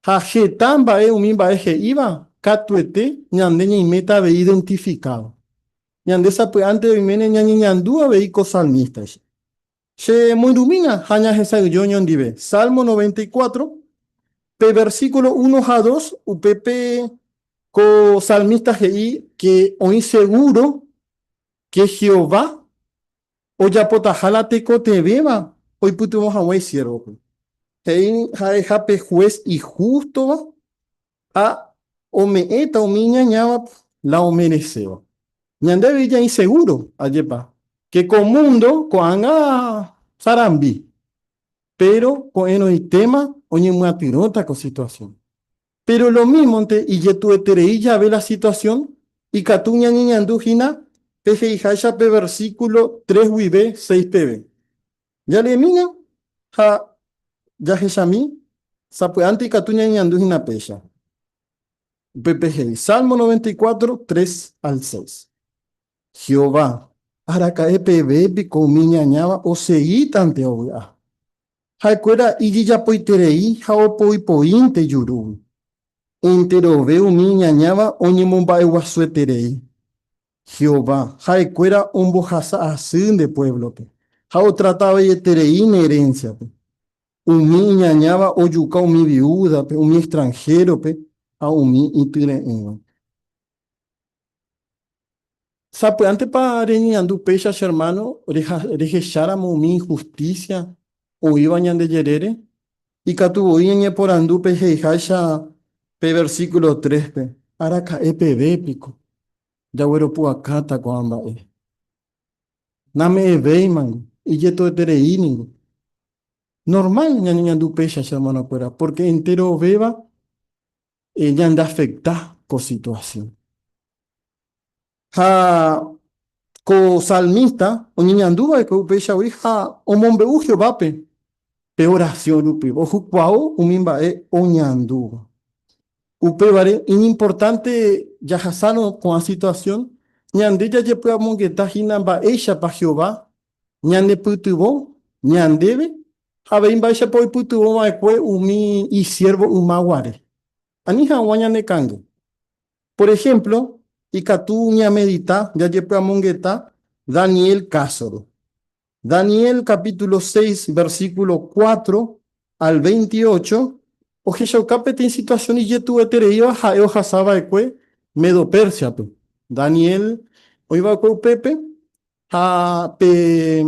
Ha heta mba'e umi mba'e he'íva katuete ñande ñaiméta avei identifikádo. Ñande sapy'ánte oiméne ñañeñandu avei ko salmístaicha. Che moirũmína ha ñahesa'ỹijo oñondive. Salmo 94, pe versículo uno ha dos, upépe ko salmísta he'i ke oĩ segúro ke Jehová ojapotaha la tekotevẽva oipytyvõ hag̃ua isiérvope. He'i ha'eha pe hués ihústova ha ome'ẽta umi iñañávape la omereséva. Ñande avei jaĩ segúro, ajépa, ke ko múndo ko'ág̃a sarambi, péro ko'ẽrõitéma oñemyatyrõta ko situasión. Péro lomímonte ijetu'ueterei jave la situasión, ikatu ñañeñandu hína pe he'iháicha pe versíkulo tres guive seis peve. Jaleemína ha jahechami, sapy'ánte ikatu ñañeñandu hína péicha. Upépe he'i, Salmo 94, tres al seis. Jehová, araka'e peve piko umi iñañáva osegítante ovy'a? Ha'ekuéra ijejapoiterei ha opoipoínte jurúgui. Enterove umi iñañáva oñemomba'eguasueterei. Jehová, ha'ekuéra ombohasa asy nde puévlope ha otrata vaieterei ne erénsiape. Umi iñañáva ojuka umi viúdape, umi extranhérope ha umi ityre'ỹvape. Sapy'ántepa reñeñandu péicha che ermáno rehecháramo umi inhustísia oĩva ñande jerére? Ikatu voi ñañeporandu pe he'iháicha pe versíkulo tréspe, Araka'e peve piko jagueropu'akáta ko'ã mba'e? Name'ẽvéimango, ijetu'ueterei ningo. Normál ñañeñandu péicha che ermanokuéra, pórke enterovéva ñandeafekta ko situasión. Ha ko salmísta oñeñandu va'ekue upéicha voi ha omombe'u Jehovápe pe orasión rupi, ojukuaa umi mba'e oñandúva. Upévare iñimportánte jahasárõ ko'ã situasión, ñande jajepy'amongeta hína mba'éichapa Jehová ñanepytyvõ ñandéve ha avei mba'éichapa oipytyvõ va'ekue umi isiérvo yma guare, ani hag̃ua ñanekangy. Por ehémplo, ikatu ñamedita, jajepy'amongeta Daniel kásore. Daniel capítulo 6, versículo 4 al 28, ohechauka peteĩ situasión ijetu'uetereíva ha'e ohasa va'ekue Medo-Pérsiape. Daniel oĩ va'ekue upépe ha pe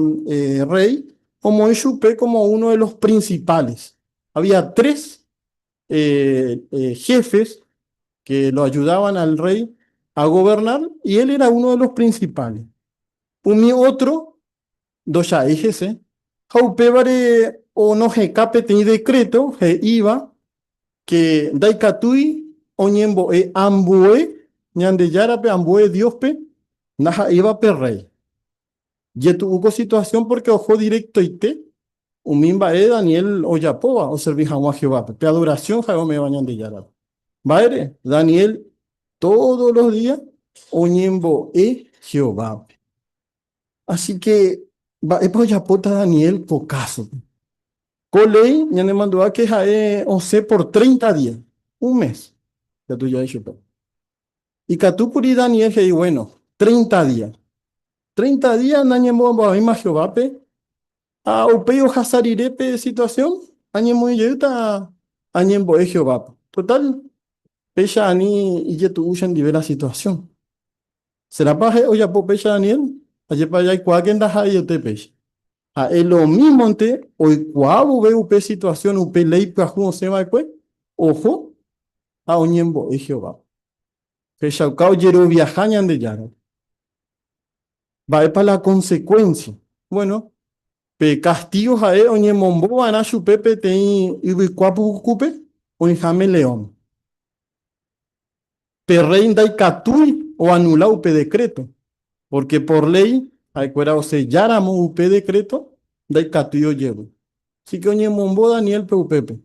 rréi omoĩ chupe kómo uno de los principales. Había tres jefes que lo ayudaban al rey a gobernar y él era uno de los principales. Umi otro ndocha'éi hese ha upévare onohẽka peteĩ decreto he'íva que ndaikatúi oñembo'e ambue Ñandejárape, ambue Diospe, ndaha'éiva pe rey. Jetu'u ko situasión pórke oho direktoite umi mba'e Daniel ojapóva oservi hag̃ua Jehovápe, pe adorasión ha'e ome'ẽva Ñandejárape. Mba'ére? Daniel tódo los día oñembo'e Jehovápe. Así ke, mba'épa ojapóta Daniel ko kásope? Ko léi ñanemandu'áke ha'e osẽ por treinta día, un mes, ikatu ja'e chupe. Ikatu kuri Daniel he'i, Bueno, treinta día. Treinta día nañembo'ambo'avéima Jehovápe, ha upéi ohasa rire pe situasión, añemoĩ jeýta añembo'e Jehovápe. Total, péicha ani ijetu'u chendive la situasión. Serápa ha'e ojapo péicha Daniel? Ajépa jaikuaáke ndaha'eiete péicha. Ha'e lomímonte oikuaa vove upe situasión, upe léi pyahu osẽ va'ekue, oho ha oñembo'e Jehovápe. Ohechauka ojeroviaha Ñandejárape. Mba'épa la konsekuénsia? Bueno, pe kastígo ha'e oñemombo va'erã chupe peteĩ yvykua pukukúpe oĩháme león. Pe rréi ndaikatúi oanula upe dekréto, pórke por léi ha'ekuéra oselláramo upe dekréto ndaikatúi ojevy. Asíke oñemombo Daniélpe upépe.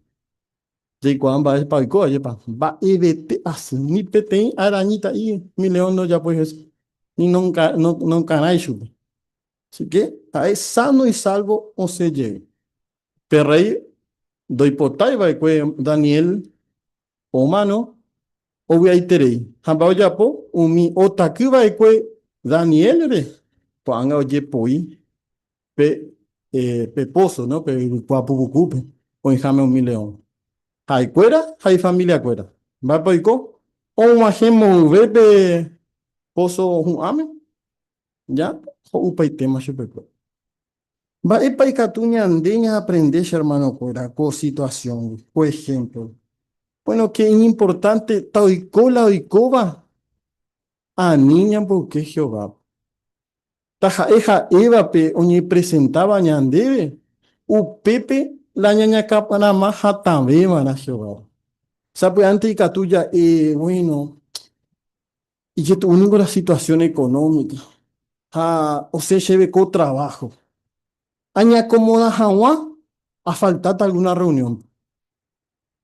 Jaikuaa mba'épa oiko, ajépa? Mba'evete asy, ni peteĩ arañita'i umi león ndojapói hese, ni nonkarãi chupe. Asíke ha'e sano y salvo osẽ jey. Pe rréi ndoipotái va'ekue Daniel. Omano ovy'aiterei. Ha mba'e ojapo umi otaky va'ekue Daniel-re? Ko'ág̃a ojepoi pe pe póso, no? Pe yvykua pupukúpe oĩháme umi león. Ha'ekuéra ha ifamiliakuéra. Mba'épa oiko? Og̃uahẽ mboyve pe póso hu'ãme, ja ho'upaitéma chupekuéra. Mba'épa ikatu ñande ñaaprende che hermanokuéra ko situasióngui, ko ehémplogui? Bueno, ke iñimportánte taoiko la oikóva ani ñamboyke Jehovápe. Taha'e ha'évape oñepresentáva ñandéve, upépe la ñañakãrama hatãvéva'erã Jehovápe. Sapy'ánte ikatu ja'e, Bueno, Ijetu'u ningo la situasión económica ha osẽ chéve ko traváho. Añeakomoda hag̃ua afaltáta algúna rreuniónpe.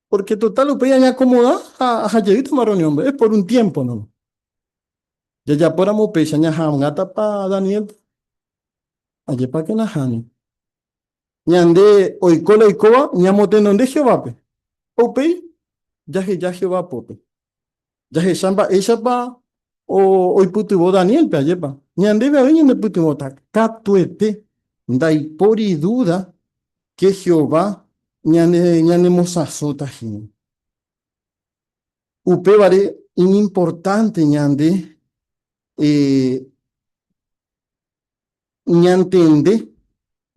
Pórke totál upéi añeakomoda ha aha jeýtama rreuniónpe, es por un tiémpo no. Jajapóramo upéicha ñaha'angátapa Daniélpe? Ajépa ke nahániri. Ñande oiko la oikóva ñamotenonde Jehovápe. Ha upéi jaheja Jehová pópe. Jahecha mba'éichapa oipytyvõ Daniélpe, ajépa? Ñandéve avei ñanepytyvõta katuete, ndaipóri dúda ke Jehová ñanemosãsóta hína. Upévare iñimportánte ñande ñantende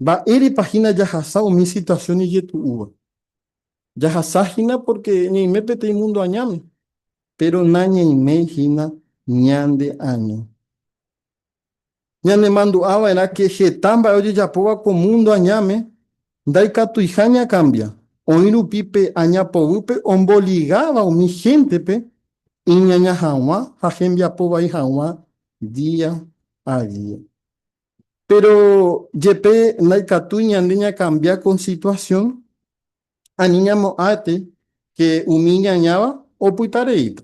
mba'érepa hína jahasa umi situasión ijetu'úva. Jahasa hína pórke ñaime peteĩ múndo añáme, péro nañaiméi hína ñande año. Ñanemandu'a va'erã ke heta mba'e ojejapóva ko múndo añáme ndaikatuiha ñakambia, oĩ rupi pe aña poguýpe omboligáva umi héntepe iñaña hag̃ua ha hembiapo vai hag̃ua día a día. Péro jepe ndaikatúi ñande ñakambia ko situasión, ani ñamo'ãte ke umi iñañáva opyta reíta.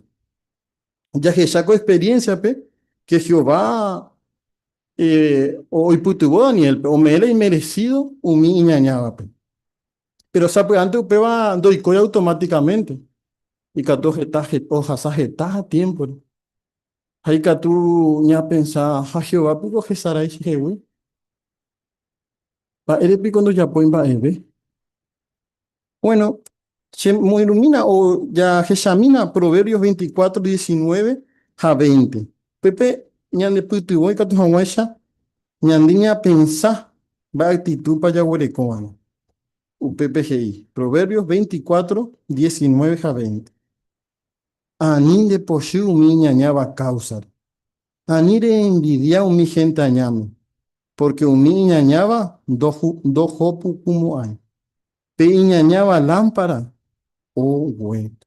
Jahecha ko experiénsiape ke Jehová oipytyvõ Daniélpe, ome'ẽ la imeresído umi iñañávape. Péro sapy'ánte upéva ndoikói automátikamente, ikatu ohasa heta tiémpore. Ha ikatu ñapensa, Ha Jehová piko hesarái chehegui? Mba'ére piko ndojapói mba'eve? Bueno, chemoirũmína o jahechamína Proverbios 24, 19 ha 20. Upépe ñanepytyvõ ikatu hag̃uáicha ñande ñapensa mba'e actitúpa jaguerekova'erã. Upépe he'i, Proverbios 24, 19 ha 20. Ani ndepochy umi iñañáva káusare. Ani reenvidia umi hénte añáme, pórke umi iñañáva ndohopukumo'ãi. Pe iñañáva lámpara oguéta.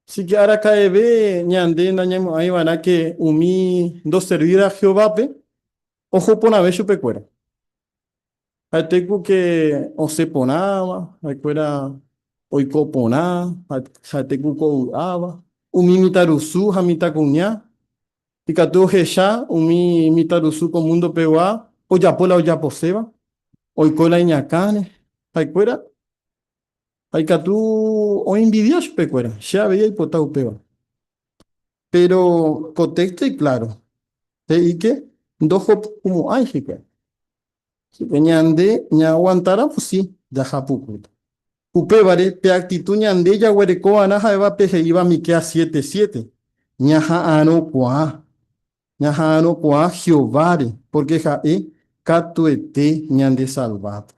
Síke araka'eve ñande nañaimo'ãi va'erã ke umi ndoservíva Jehovápe oho porãve chupekuéra. Ha'ete ku ke osẽ porãva, ha'ekuéra oiko porã, ha'ete ku ko ovy'áva. Umi mitãrusu ha mitãkuña ikatu ohecha umi mitãrusu ko múndo pegua ojapo la ojaposéva, oiko la iñakãre. Ha'ekuéra ha ikatu oenvidia chupekuéra, che avei aipota upéva. Péro ko téxto ikláro, he'íke ndohopukumo'ãi hikuái. Chupe ñande ñaaguantáramo si, jahapukúta. Upévare, pe aktitu ñande jaguereko va'erã ha'éva pe he'íva Miqueas siete, siete, Ñaha'arõkuaa, ñaha'arõkuaa Jehováre, pórke ha'e katuete ñandesalváta.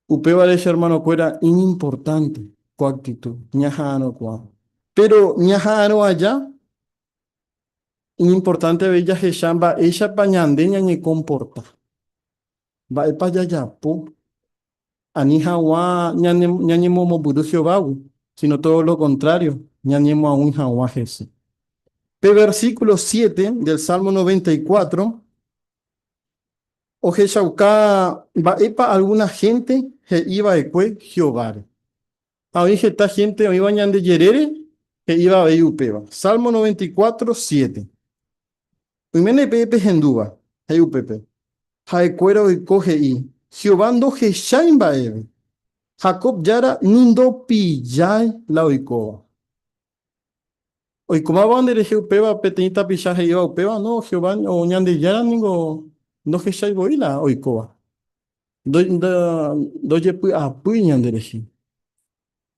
Upévare che ermanokuéra iñimportánte ko aktitu, ñaha'arõkuaa. Péro ñaha'arõ aja, Iñimportánte avei jahecha mba'éichapa ñande ñañekomporta, mba'épa jajapo ani hag̃ua ñañemomombyry Jehovágui, síno tódo lo kontrário, ñañemoag̃ui hag̃ua hese. Pe versíkulo siete del Salmo 94 ohechauka mba'épa algúna hénte he'i va'ekue Jehováre. Ha oĩ heta hénte oĩva ñande jerére he'íva avei upéva. Salmo 94, 7. Oiméne peẽ pehendúva, he'i upépe. Ha'ekuéra oiko he'i, Jehová ndohechái mba'eve. Jacob Jára ni ndopillái la oikóva. Oikómava nderehe upéva peteĩ tapicha he'íva upéva, no, Jehová o Ñandejára ningo ndohechái voi la oikóva. Ndojepy'apýi ñanderehe.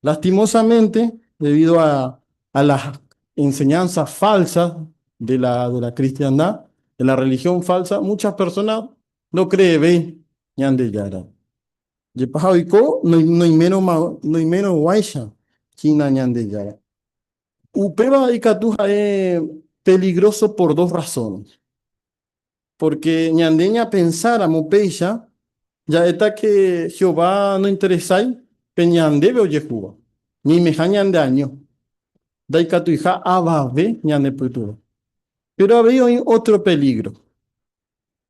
Lastimosamente, debido a, a las enseñanzas falsas de la, de la cristiandad, de la religión falsa, muchas personas no creevéi Ñandejára. Jepa ha oiko noimerõguáicha hína Ñandejára. Upéva ikatu ha'e peligroso por dos razones. Porque ñande ñapensáramo péicha, ja'éta que Jehová nointeresái pe ñandéve ojehúva, ñaimeha ñande año, ndaikatuiha avave ñanepytyvõ. Péro avei oĩ ótro peligro.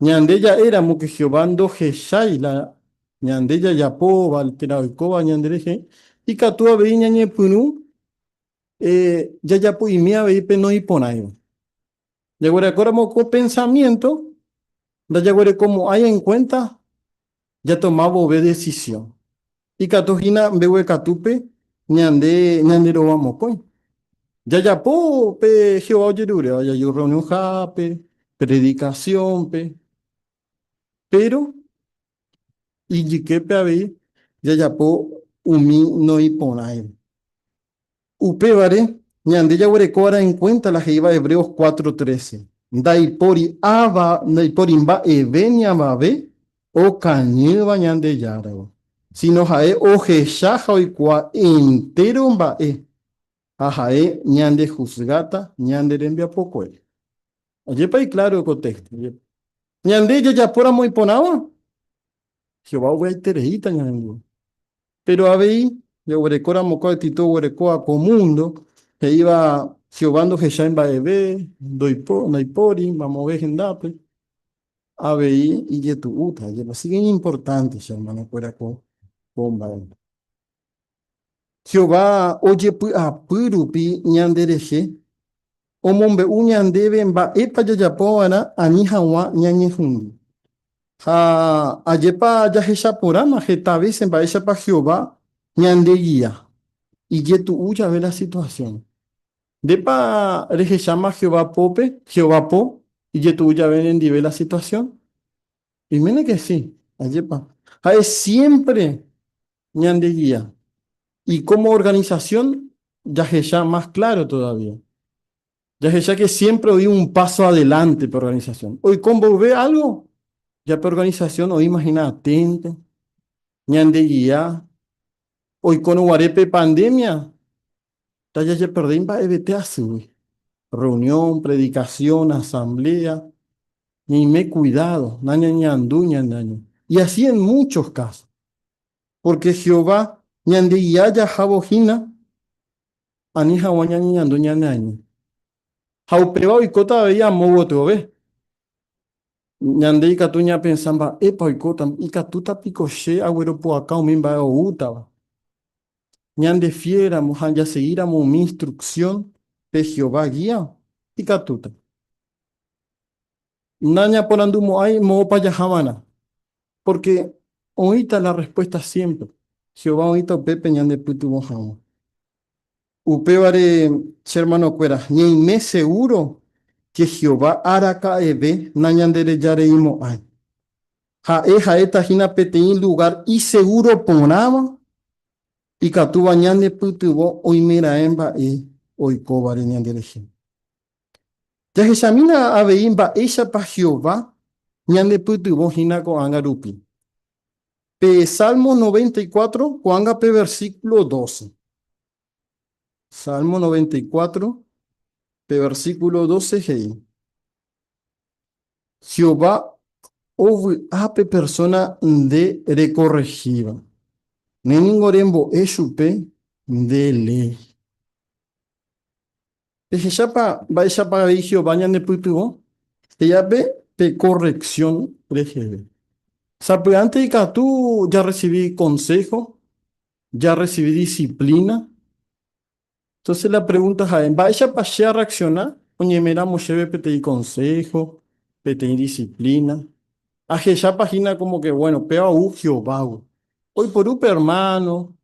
Ñande ja'éramo ke Jehová ndohechái la ñande jajapóva térã oikóva ñanderehe, ikatu avei ñañepyrũ jajapo'imi avei pe noĩporãiva. Jaguerekóramo ko pensamiénto, ndajaguerekomo'ãi enkuénta jatoma vove desisiõ. Ikatu hína mbeguekatúpe ñande ñanderova mokõi. Jajapo pe Jehová ojeruréva jaju rreunionhápe, predikasiónpe, péro ijyképe avei jajapo umi noĩporãiva. Upévare, ñande jaguerekova'erã enkuénta la he'íva Hebreos 4:13, Ndaipóri ava, ndaipóri mba'eve ni avave okañýva Ñandejáragui, síno ha'e ohecha ha oikuaa entéro mba'e, ha ha'e ñandehusgáta ñande rembiapokuére. Ajépa ikláro ko téxto? Ñande jajapóramo iporãva, Jehová ovy'aitereíta ñanendive. Péro avei, jaguerekóramo ko actitud oguerekóva ko múndo, he'íva Jehová ndohechái mba'eve, ndaipóri mamove hendápe, avei ijetu'úta. Ajépa sigue iñimportánte che ermanokuéra ko mba'e. Jehová ojepy'apy rupi ñanderehe, omombe'u ñandéve mba'épa jajapo va'erã ani hag̃ua ñañehundi. Ha ajépa jahecha porãma heta vése mba'éichapa Jehová ñandegia ijetu'u jave la situasión. Ndépa rehecháma Jehová pópe, Jehová po ijetu'u jave nendive la situasión? Oiméne ke si, ajépa. Ha'e siémpre ñandegia. Y como organización jahecha más claro todavía. Jahecha que siempre oĩ un paso adelante pe organización. Oiko mboyve algo, ya pe organización oĩma hína atento, ñandegia. Oikórõ guare pe pandemia, ndajajeperdéi mba'evete asýgui. Reunión, predicación, asamblea, ñaime cuidado, nañañandúi ñande año. Y así en muchos casos. Porque Jehová ñandegia jahávo hína ani hag̃ua ñañeñandu ñane año. Ha upéva oikóta avei amo gotyove. Ñande ikatu ñapensa mba'épa oikóta, ikatúta piko che agueropu'aka umi mba'e oútava. Ñande fiélramo ha jasegíramo umi instruksión pe Jehová gía, ikatúta. Nañaporandumo'ãi moõpa jaha va'erã, pórke oĩta la rrespuésta siémpre, Jehová oĩta upépe ñanepytyvõ hag̃ua. Upévare, che ermanokuéra, ñaime segúro ke Jehová araka'eve nañanderejareimo'ãi. Ha'e ha'éta hína peteĩ lugár isegúro porãva ikatúva ñanepytyvõ oimeraẽ mba'e oikóvare ñanderehe. Jahechamína avei mba'éichapa Jehová ñanepytyvõ hína ko'ág̃a rupi. Pe Salmo 94, ko'ág̃a pe versíkulo 12. Salmo 94, pe versíkulo 12 he'i, Jehová ovy'a pe persóna nde rekorrehíva, ne ningo rembo'e chupe nde léi. Pehechápa mba'éichapa avei Jehová ñanepytyvõ? He'iápe pe korreksión reheve. Sapy'ánte ikatu jarresivi konsého, jarresivi disiplína. Entonces la pregunta ha'e, mba'éichapa che arreaksiona oñeme'ẽramo chéve peteĩ konsého, peteĩ disiplína? Ahechápa hína como que, bueno, péva ou Jehovágui. Oiporu pe ermáno,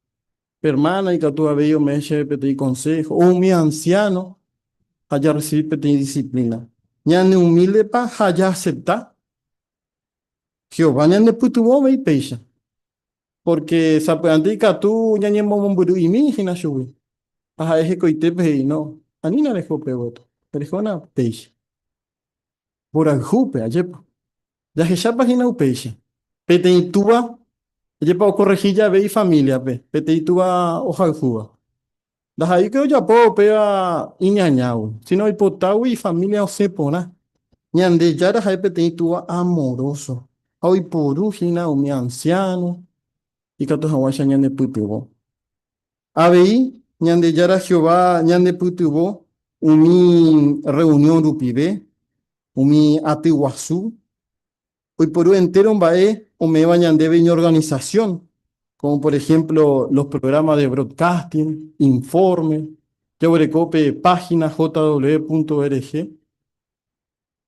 pe ermána ikatu avei ome'ẽ chéve peteĩ konsého, o umi ansiáno ha jarresivi peteĩ disiplína. Ñaneumíldepa ha jaasepta? Jehová ñanepytyvõ avei péicha, pórke sapy'ánte ikatu ñañemomombyry'imi hína chugui, ha ha'e hekoitépe he'i, No, anína reho pe gotyo, rehóna péicha. Mborayhúpe, ajépa. Jahechápa hína upéicha? Peteĩ túva, ajépa okorrehi jave ifamíliape, peteĩ túva ohayhúva. Ndaha'éike ojapo upéva iñañágui, síno oipotágui ifamília osẽ porã. Ñandejára ha'e peteĩ túva amoróso ha oiporu hína umi ansiáno ikatu hag̃uáicha ñanepytyvõ. Avei, Ñandejára Jehová ñanepytyvõ umi rreunión rupive, umi aty guasu, oiporu entéro mba'e ome'ẽva ñandéve iñorganisasión, kómo por ehémplo los programas de broadcasting, infórme, jaguereko pe páhina jw.org.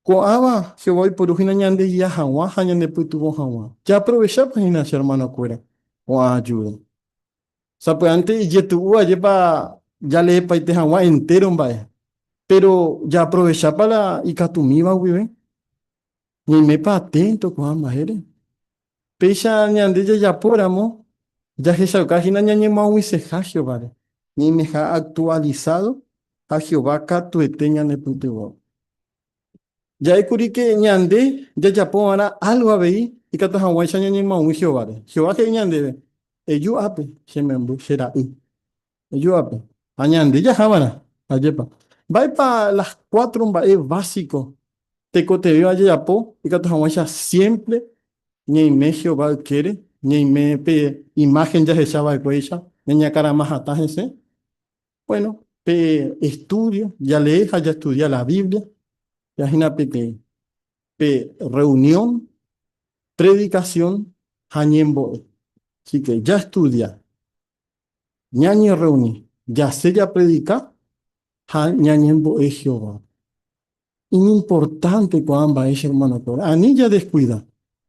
Ko'ãva Jehová oiporu hína ñandegia hag̃ua ha ñanepytyvõ hag̃ua. Jaaprovechápa hína che ermanokuéra ko'ã ajúda? Sapy'ánte ijetu'u ajépa jaleepaite hag̃ua entéro mba'e, péro jaaprovechápa la ikatumíva guive? Ñaimépa aténto ko'ã mba'ére? Péicha ñande jajapóramo, jahechauka hína ñañemoag̃uiseha Jehováre, ñaimeha aktualisádo ha Jehová katuete ñanepytyvõ. Ja'ékuri ke ñande jajapo va'erã álgo avei ikatu hag̃uáicha ñañemoag̃ui Jehováre. Jehová he'i ñandéve, Eju ápe, che memby, che ra'y. Eju ápe. Ha ñande jaha va'erã, ajépa. Mba'épa las cuatro mba'e básico tekotevẽva jajapo ikatu hag̃uáicha siémpre ñaime Jehová ykére, ñaime pe imáhen jahecha va'ekuéicha, ñañakarama hatã hese? Bueno, pe estudio, jalee ha jastudia la Biblia, jahína peteĩ pe reunión, predikación ha ñembo'e. Así que jastudia, ñañerreuni, jasẽ japredika ha ñañembo'e Jehovápe. Iñimportánte ko'ã mba'e che hermanokuéra, ani jadeskuida.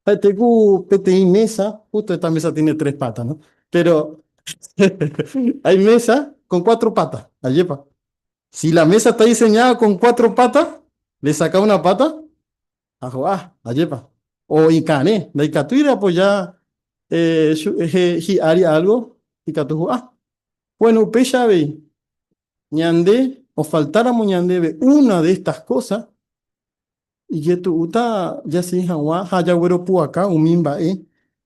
Ha'ete ku peteĩ mesa, justo esta mesa tiene tres patas, ¿no? Pero hay mesa con cuatro patas, ajépa. Si la mesa está diseñada con cuatro patas, le saca una pata, ha ho'a, ajépa. O ikarẽ, ndaikatúi reapoya eh, hi'ári algo, ikatu ho'a. Bueno, upéicha avei, ñande ofaltáramo ñandéve una de estas cosas, ijetu'úta jasegi hag̃ua ha jagueropu'aka umi mba'e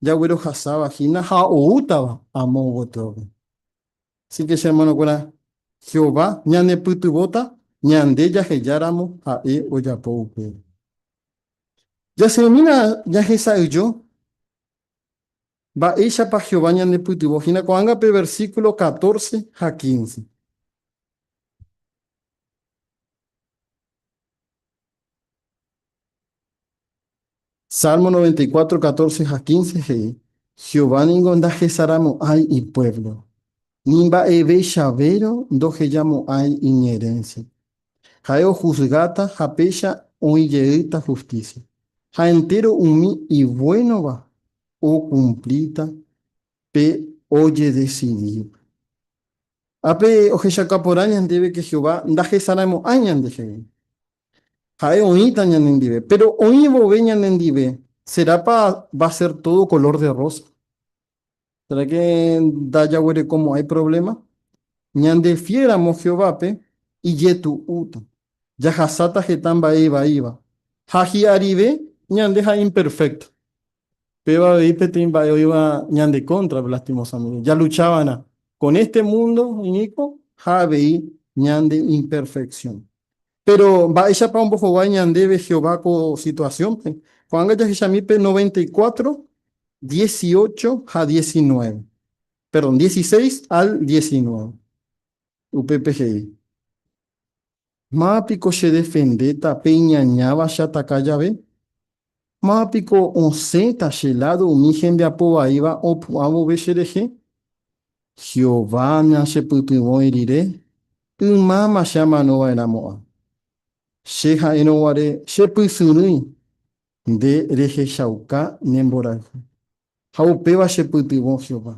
jaguerohasáva hína ha oútava amo gotyove. Así que che hermanokuéra, Jehová ñanepytyvõta ñande jahejáramo ha'e ojapo upéva. Jasegimína jahesa'ỹijo Mba'éichapa Jehová ñanepytyvõ hína ko'ág̃a pe versíkulo 14 ha 15? Salmo 94, 14 ha 15 he'i, Jehová ningo ndahesaramo'ãi ipuévlo, ni mba'eveichavérõ ndohejamo'ãi iñerénsia. Ha'e ohusgáta ha péicha oĩ jeýta hustísia, ha entéro umi ivuénova okumplíta pe ojedesidíva. Ápe ohechauka porã ñandéve ke Jehová ndahesaraimo'ãi ñandehegui. Ha'e oĩta ñanendive. Péro oĩ vove ñanendive, serápa va ser tódo kolór de rrósa? Sera ke ndajaguerekomo'ãi provléma? Ñandefiéramo Jehovápe ijetu'úta, jahasáta heta mba'e ivaíva, ha hi'arive ñande ha imperfékto. Péva avei peteĩ mba'e oĩva ñande kóntrape lastimosamente. Jalucha va'erã con este mundo iníkuo ha avei ñande imperfeksión. Péro mba'éichapa ombohovái ñandéve Jehová ko situasiónpe? Ko'ág̃a jahechami pe 94, 18 ha 19. Perdón, 16 al 19. Upépe he'i, Máva piko chedefendéta pe iñañáva cheataka jave? Máva piko osẽta che ládo umi hembiapo vaíva opu'ã vove cherehe? Jehová nachepytyvõi rire, ymáma che amano va'erãmo'ã. Che ha'érõ guare che pysyrỹi, nde rehechauka ne mborayhu. Ha upéva chepytyvõ Jehová.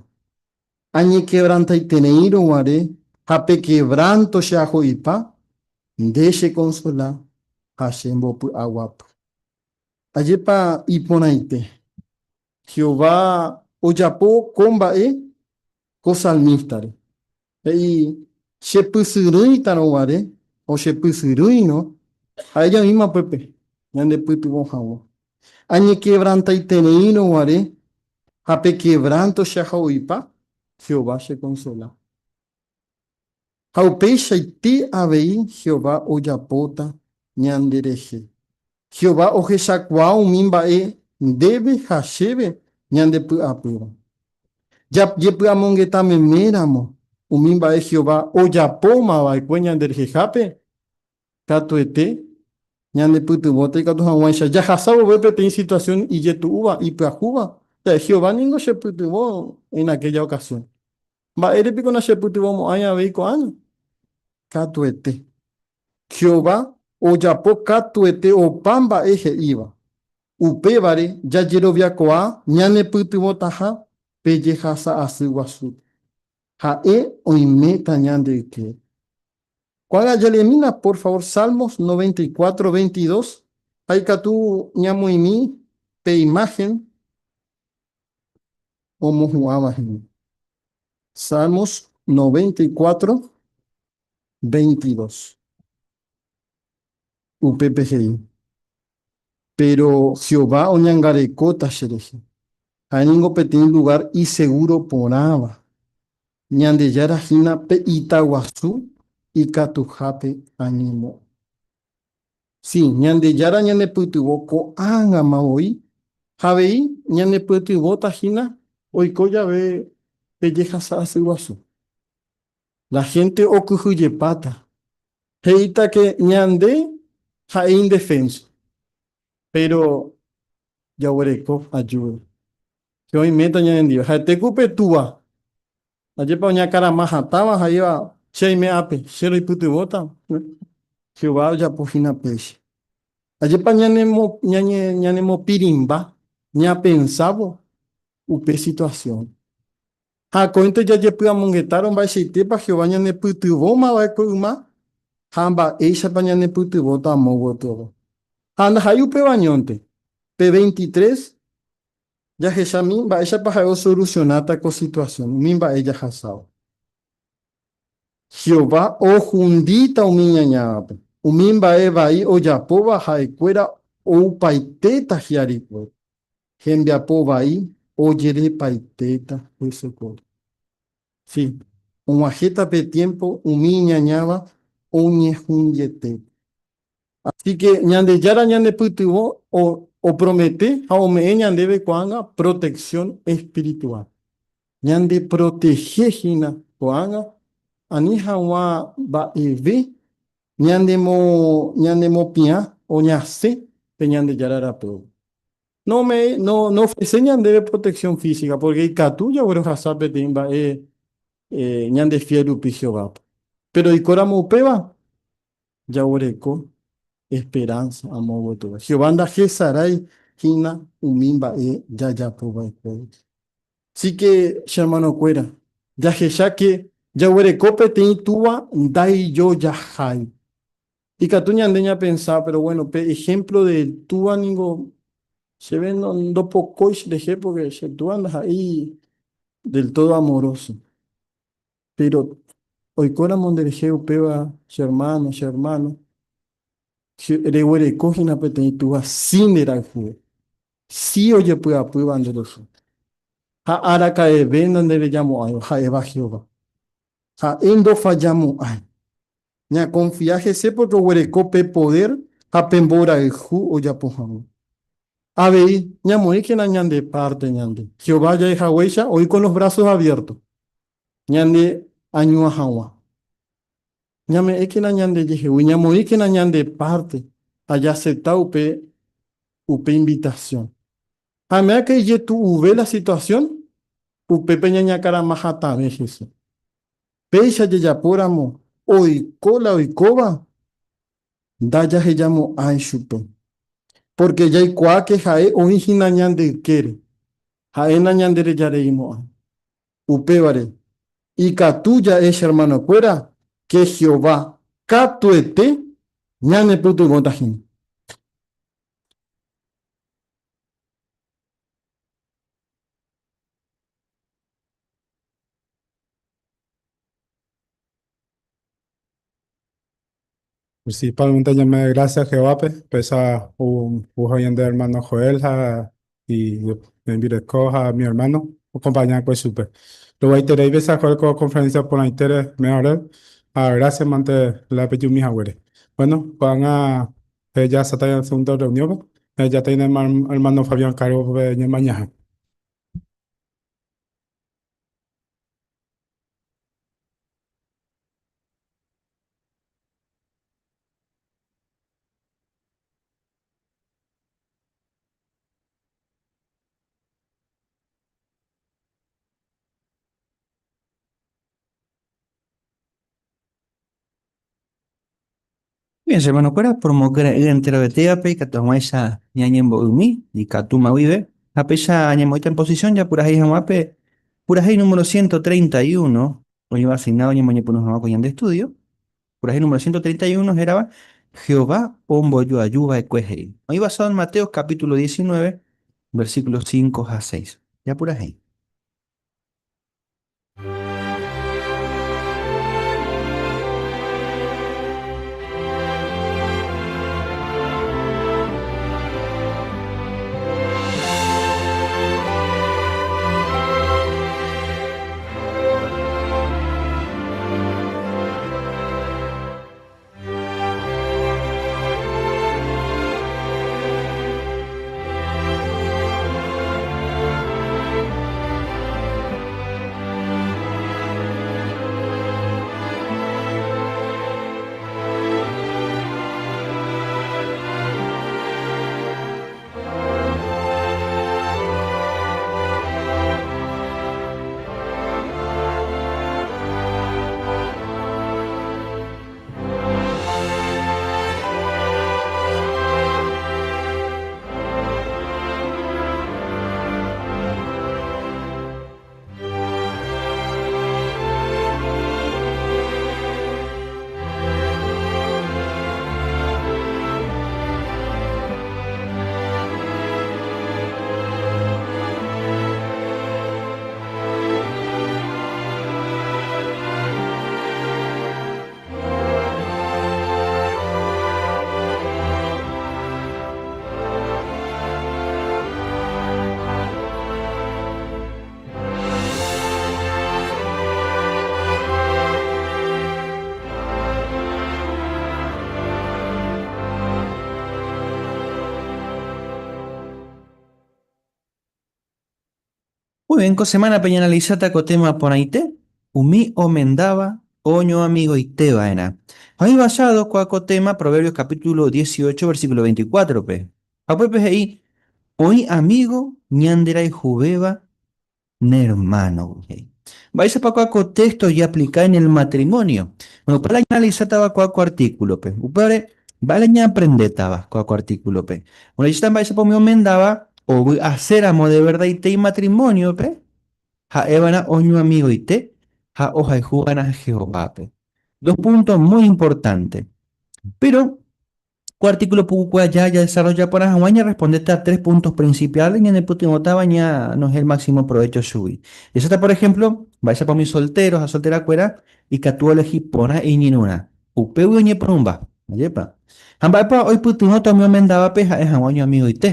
Añekevrantaitereírõ guare ha pe kevránto che aho'ipa, nde chekonsola ha chembopy'aguapy. Ajépa iporãite Jehová ojapo ko mba'e ko salmístare. He'i, Chepysyrỹitarõ guare o chepysyrỹirõ, ha'e jaĩma upépe ñandepytyvõ hag̃ua. Añekevrantaitereírõ guare ha pe kevránto che aho'ipa, Jehová chekonsola. Ha upeichaite avei Jehová ojapóta ñanderehe. Jehová ohechakuaa umi mba'e ndéve ha chéve ñandepy'apýva. Jajepy'amongeta meméramo umi mba'e Jehová ojapóma va'ekue ñanderehehápe, katuete ñanepytyvõta ikatu hag̃uáicha jahasa vove peteĩ situasión ijetu'úva, ipyahúva, ja'e, Jehová ningo chepytyvõ en aquella ocasión. Mba'ére piko nachepytyvõmo'ãi avei ko'ág̃a? Katuete. Jehová ojapo katuete opa mba'e he'íva. Upévare jajeroviakuaa ñanepytyvõtaha pe jehasa asy guasúpe. Ha'e oiméta ñande ykére. Ko'ág̃a jaleemína por favor Salmos 94, 22 ha ikatu ñamoĩmi pe imáhen omohu'ãva hína. Salmos 94, 22. Upépe he'i, Péro Jehová oñangarekóta cherehe. Ha'e ningo peteĩ lugár isegúro porãva. Ñandejára hína pe ita guasu ikatuhápe añemo'ã. Si, Ñandejára ñanepytyvõ ko'ág̃ama voi ha avei ñanepytyvõta hína oiko jave pe jehasa asy guasu. La hénte okyhyjepáta, he'íta ke ñande ha'e indefénso, péro jaguereko ajúda. Che oiméta ñanendive. Ha'ete ku pe túva Ajépa oñakarama hatãva ha'éva che aime ápe, che roipytyvõta? Jehová ojapo hína péicha. Ajépa ñanemopirĩmba ñapensávo upe situasión. Ha akóinte jajepy'amongetárõ mba'eichaitépa Jehová ñanepytyvõma va'ekue yma ha mba'éichapa ñanepytyvõta amo gotyove. Ha ndaha'éi upéva añónte, pe 23 Jahechami mba'éichapa ha'e osolusionáta ko situasión, umi mba'e jahasáva. Jehová ohundíta umi iñañávape. Umi mba'e vai ojapóva ha'ekuéra oupaitéta hi'arikuéra. Hembiapo vai ojerepaitéta hesekuéra. Si, og̃uahẽta pe tiémpo umi iñañáva oñehundietéta. Así ke Ñandejára ñanepytyvõ opromete ha ome'ẽ ñandéve ko'ág̃a protección espiritual. Ñandeprotehe hína ko'ág̃a ani hag̃ua mba'eve ñanemopiã o ñasẽ pe Ñandejára rapégui. Noofreséi ñandéve protección física porque ikatu jaguerohasa peteĩ mba'e ñandefiel rupi Jehovápe. Péro oikóramo upéva, Jaguereko esperánsa amo gotyove. Jehová ndahesarái hína umi mba'e jajapo va'ekuégui. Si ke che ermanokuéra, jahecha ke jaguereko peteĩ Túva ndaijojahái. Ikatu ñande ñapensa, péro guéno, pe ehémplo del túva ningo chéve ndopokói cherehe pórke che túva ndaha'éi del tódo amoróso. Péro oikóramo nderehe upéva che ermáno, che ermána, reguereko hína peteĩ túva si nderayhúva, si ojepy'apýva nderehe. Ha araka'eve nanderejamo'ãiva, ha'éva Jehová. Ha'e ndofallamo'ãi. Ñakonfia hese pórke oguereko pe podér ha pe mborayhu ojapo hag̃ua. Avei, ñamoĩkena ñande párte ñande. Jehová ja'e haguéicha oĩ con los brazos abiertos. Ñande añua hag̃ua. Ñame'ẽkena ñandejehegui, ñamoĩkena ñande párte ha jaasepta upe upe invitasión. Ha ame'ẽke ijetu'uve la situasión, upépe ñañakarama hatãve hese. Péicha jajapóramo oiko la oikóva, ndajahejamo'ãi chupe. Pórke jaikuaáke ha'e oĩ hína ñande ykére. Ha'e nañanderejareimo'ãi. Upévare, ikatu ja'e che hermanokuéra ke Jehová katuete ñanepytyvõta hína. Principalmente ñame'ẽ gracias Jehovápe, péicha oho ñande hermano Joel ha y hembireko ha mi hermano okompaña va'ekue chupe. Rovaiterei péicha Joel ko conferencia porãitére mehore ha gracias mante la pejumi haguére. Bueno, ko'ág̃a jaháta ñane segunda reunión-pe, jaháta ñane hermano Fabián Caro-pe ñemañaha. Bien, che hermanokuéra, promokyre'ỹ enterovetévape ikatu hag̃uáicha ñañembo'ymi ikatúma guive ha péicha ñamoĩta en posición japurahéi hag̃ua pe purahéi número 131 oĩva asignado ñamoñepyrũ hag̃ua ko ñande estudio. Purahéi número 131 hérava Jehová ombojoaju va'ekue he'i. Oĩ basado en Mateo capítulo 19, versículos 5 ha 6. Japurahéi. Muy bien, ko semánape ñaanalisáta ko téma porãite, umi omendáva oñoamigoite va'erã. Ha oĩ basado kóa ko téma Proverbios capítulo 18 versículo 24-pe. Ha upépe he'i, Oĩ amígo ñanderayhuvéva ne ermánogui, he'i. Mba'éichapa kóa ko téxto ojeaplika en el matrimonio? Bueno, upéva la ñaanalisátava kóa ko artíkulope. Upévare, mba'e la ñaaprendétava kóa ko artíkulope? Bueno, jahecháta mba'éichapa umi omendáva ovy'aséramo de verdaite imatrimóniope, ha'eva'erã oñoamigoite ha ohayhuva'erã Jehovápe. Dos púnto muy importante. Péro Ko artículo pukukue aja jadesarrolla porã hag̃ua ñarrespondéta tres puntos principiales ñanepytyvõtava ñanohẽ el máximo provecho chugui. Jahecháta por ejemplo, mba'éichapa umi soltero ha solterakuéra ikatu oelehi porã iñirũrã. Upégui oñepyrũmba. Ajépa? Ha mba'épa oipytyvõta umi omendávape ha'e hag̃ua oñoamigoite?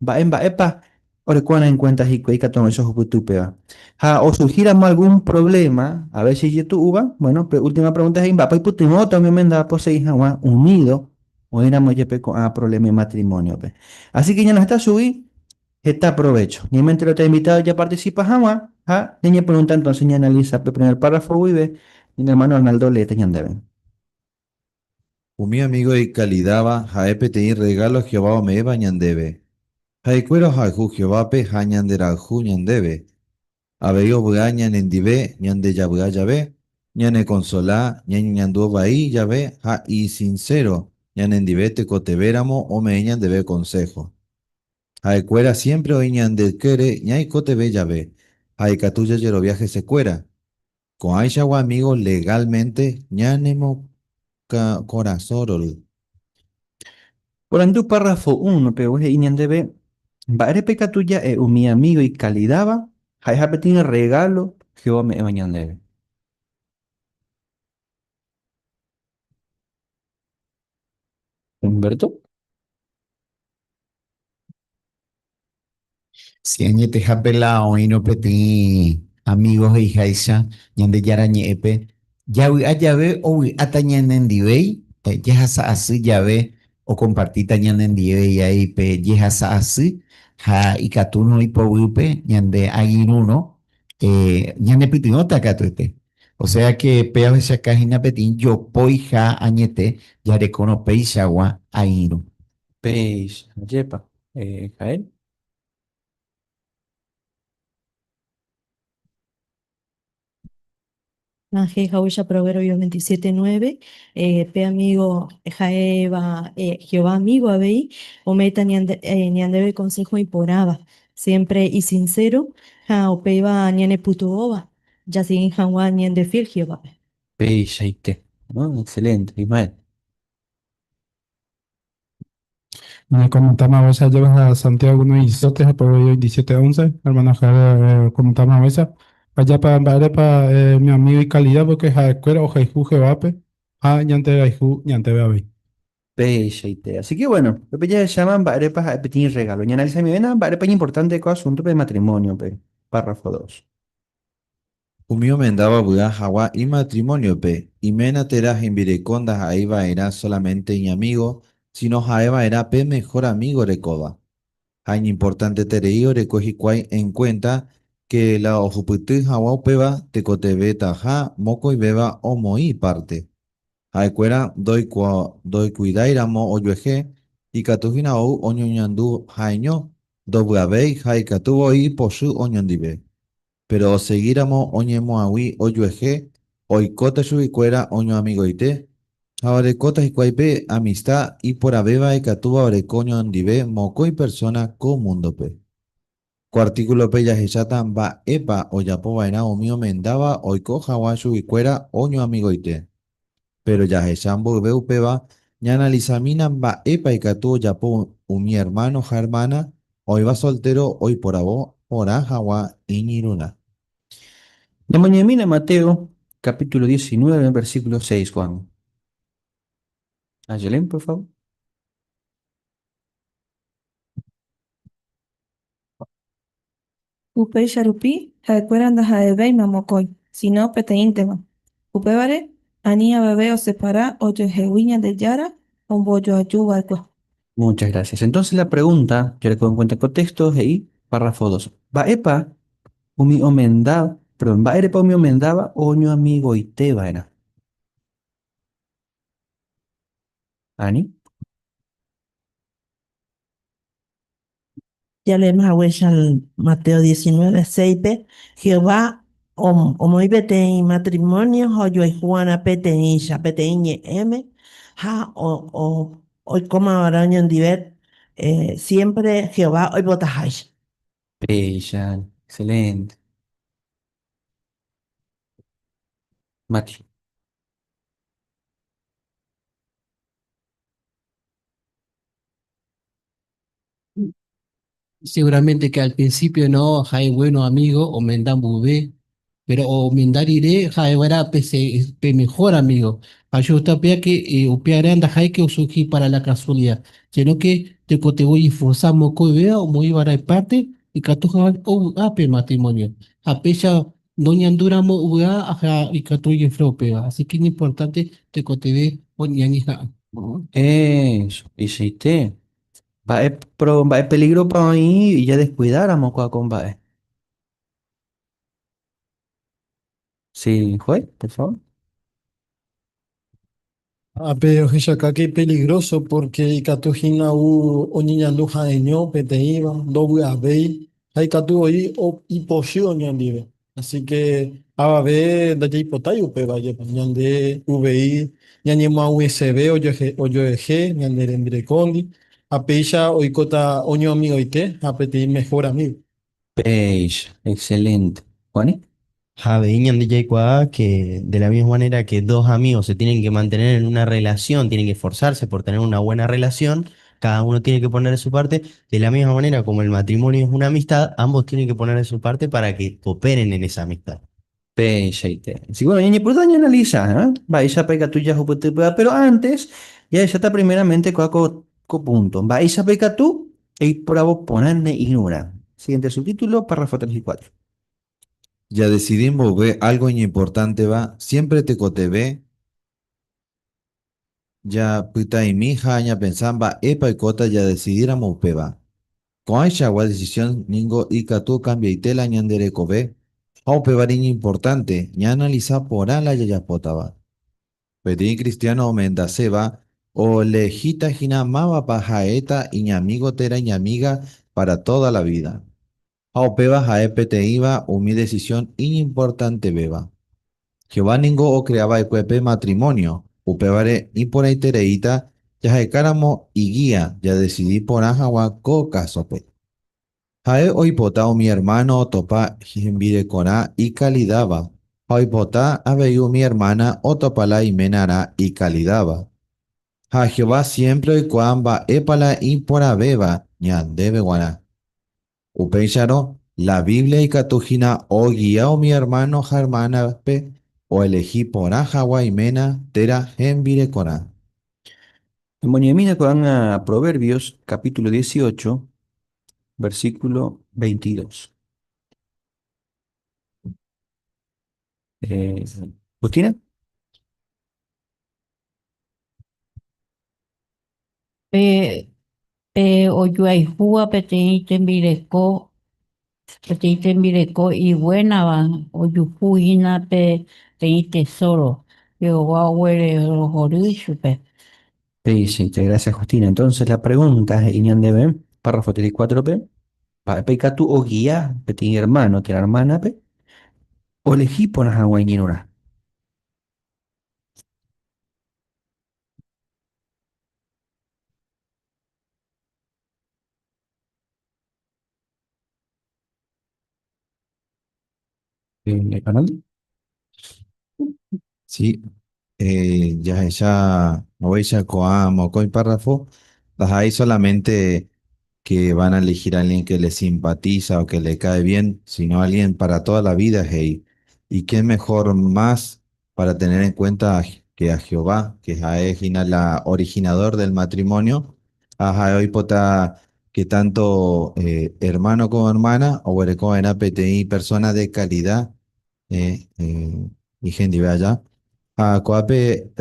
Mba'e mba'épa Oreko'arã enkuénta hikuái ikatu hag̃uáicha ohupyty upéva. Ha osurhíramo algún provléma, a vése ijetu'úva, buéno, pe última pregúnta he'i mba'épa oipytyvõta umi omendáva osegi hag̃ua unído oĩramo jepe ko'ã provléma imatrimóniope. Así ke ñanohẽta chugui heta provécho. Ñaime enteroite invitádo japartisipa hag̃ua ha ñañepyrũta entónse ñaanalisa pe primer párrafo guive ñane ermáno Arnaldo oleéta ñandéve. Umi amígo ikalidáva ha'e peteĩ rregálo Jehová ome'ẽva ñandéve. Ha'ekuéra ohayhu Jehovápe ha ñanderayhu ñandéve. Avei ovy'a ñanendive ñandejavy'a jave, ñanekonsola ñañeñandu vai jave ha isinséro ñanendive tekotevẽramo ome'ẽ ñandéve konsého. Ha'ekuéra siémpre oĩ ñande ykére ñaikotevẽ jave, ha ikatu jajerovia hesekuéra. Ko'ãichagua amígo legálmente ñanemokorasõ rory. Porandu párrafo únope he'i ñandéve mba'érepa ikatu ja'e umi amígo ikalidáva ha'eha peteĩ rregálo Jehová ome'ẽva ñandéve. Humberto. Si añetehápe la oĩrõ peteĩ amigo he'iháicha Ñandejára Ñe'ẽpe, javy'a jave ovy'áta ñanendivéi, jehasa asy jave okompartíta ñanendivéi ai pe jehasa asy ha ikatúrõ ipoguýpe ñande agirũrõ ñanepytyvõta katuete. Osea ke pe ohechaka hína peteĩ jopóiha añete jarekórõ peichagua airũ. Péicha, ajépa, Jael. Ángel Jauja Proverbios 27:9, pe amigo ha'éva Jehová amigo avei, ome'ẽta ñandéve consejo iporãva, siempre isincero ha upéva ñanepytyvõva jasegi hag̃ua ñande fiel Jehovápe. Peichaite. ¿No? Excelente, Ismael. Me comentaba a veces llevas a Santiago 1.17, Proverbios 27.11, hermano Javier, comentaba a veces, allá para para mi amigo y calidad, porque ha'ekuéra ohayhu Jehovápe ha ñanderayhu ñandéve avei. Peichaite. Así que bueno, upépe jahecháma mba'érepa ha'e peteĩ regalo. Ñaanalizamivéna mba'érepa iñimportante ko asunto pe matrimonio-pe, párrafo 2. Umi omendáva ovy'a hag̃ua imatrimóniope, iména térã hembireko ndaha'éi va'erã sólamente iñamígo, síno ha'e va'erã pe mehór amígo orekóva. Ha iñimportanteterei oreko hikuái enkuénta ke la ohupyty hag̃ua upéva tekotevẽtaha mokõivéva omoĩ ipárte. Ha'ekuéra ndoikuidáiramo ojuehe, ikatu hína ou oñoñandu ha'eño, ndovy'avéi ha ikatu voi ipochy oñondive. Péro osegíramo oñemoag̃ui ojuehe, oikóta chuguikuéra oñoamigoite, ha orekóta hikuái pe amista iporãvéva ikatúva oreko oñondive mokõi persóna ko múndope. Ko artíkulope jahecháta mba'épa ojapo va'erã umi omendáva oiko hag̃ua chuguikuéra oñoamigoite. Péro jahecha mboyve upéva, ñaanalisamína mba'épa ikatu ojapo umi ermáno ha ermána oĩva soltéro oiporavo porã hag̃ua iñirũrã. Ñamoñe'ẽmína Mateo capítulo 19, versículo 6, Juan. Ayelén, por favor. Upéicha rupi ha'ekuéra ndaha'evéima mokõi, síno peteĩntema. Upévare, ani avave osepara ojoehegui Ñandejára ombojoaju va'ekue. Muchas gracias. Entonces la pregunta, que en cuenta el contexto, he'i párrafo 2. Mba'épa umi omenda, perdón, mba'érepa umi omendáva oñoamigoite va'erã? Ani? Jaleéma haguéicha Mateo 19, 6-pe, Jehová omoĩ peteĩ matrimónio ha ojoayhuva'erã peteĩcha, peteĩ ñe'ẽme ha oikómava'erã oñondive siémpre Jehová oipotaháicha. Péicha, excelente. Mati. Seguramente que al principio no, ha'e bueno amigo, omenda mboyve, pero omenda rire ha'eva'erã pe pe mejor amigo. Ha chegusta que upearã ndaha'éi que osurgi para la casualidad, sino que tekotevẽ ojesforza mokõivéva omoĩva'erã iparte ikatu hag̃ua ovy'a pe matrimonio. Ha péicha noñandúramo ovy'a ha ikatu ojefre upéva. Así que iñimportante tekotevẽ ñañeha'ã. Eso, peichaite. Mba'e pro, mba'e peligro-pa oĩ jadescuidáramo kua ko mba'e. Sí, juez, por favor. Ápe ohechauka ke ipeligroso pórke ikatu hína ou oñeñandu ha'eño peteĩva, ndovy'avéi ha ikatu voi ipochy oñondive. Así ke avave ndajaipotái upéva jepe, ñande uvei ñañemoag̃uiseve ojoehe ñane rembirekóndi. Ha péicha oikóta oñoamigoite ha peteĩ mejor amigo. Péicha, excelente. Juani? Ha avei ñande jaikuaa que de la misma manera que dos amigos se tienen que mantener en una relación, tienen que esforzarse por tener una buena relación, cada uno tiene que poner de su parte, de la misma manera como el matrimonio es una amistad, ambos tienen que poner de su parte para que cooperen en esa amistad. Peichaite. Sí, bueno, ñañepyrũta ñaanalisa, ¿eh? Mba'éichapa ikatu jahupyty py'a, pero antes jahecháta primeramente kóva ko, ko punto. Mba'éichapa ikatu eiporavo porã ne irũrã. Siguiente subtítulo, párrafo 3 y 4. Jadesidi mboyve álgo iñimportánteva, siémpre tekotevẽ japyta'imi ha ñapensa mba'épa oikóta jadesidíramo upéva. Ko'ãichagua desisión ningo ikatu okambiaite la ñande rekove ha upévare iñimportánte ñaanalisa porã la jajapótava. Peteĩ kristiáno omendaséva oelehíta hína mávapa ha'éta iñamígo térã iñamíga pára tóda la vída. Ha upéva ha'e peteĩva umi desisión iñimportantevéva. Jehová ningo okrea va'ekue pe matrimónio, upévare iporãitereíta jahekáramo igía jadesidi porã hag̃ua ko kásope. Ha'e oipota umi ermáno otopa hembirekorã ikalidáva, ha oipota avei umi ermána otopa la imenarã ikalidáva. Ha Jehová siémpre oikuaa mba'épa la iporãvéva ñandéve g̃uarã. Upéicharõ, la Biblia ikatu hína ogia umi ermáno ha ermánape oelehi porã hag̃ua iména térã hembirekorã. Emoñe'ẽmína ko'ág̃a Proverbios capítulo 18, versículo 22. Eh, Justina? Pe pe ojoayhúva peteĩ tembireko peteĩ tembireko iguénava ojuhu hína peteĩ tesoro Jehová oguerohory chupe. Péichaite, gracias Justina. Entonces la pregunta he'i ñandéve, párrafo 34-pe, mba'épa ikatu ogia peteĩ hermano térã hermana-pe oelehi porã hag̃ua iñirũrã? Arnaldo? Sí, jahecha haguéicha ko'ã mokõi párrafo, ndaha'éi solamente que van a elegir a alguien que les simpatiza o que le cae bien, sino alguien para toda la vida, he'i. Y qué mejor más para tener en cuenta que a Jehová, que ha'e hína la originador del matrimonio, ha ha'e oipota que tanto hermano como hermana oguereko va'erã peteĩ persona de calidad ihendive aja. Ha ko'ápe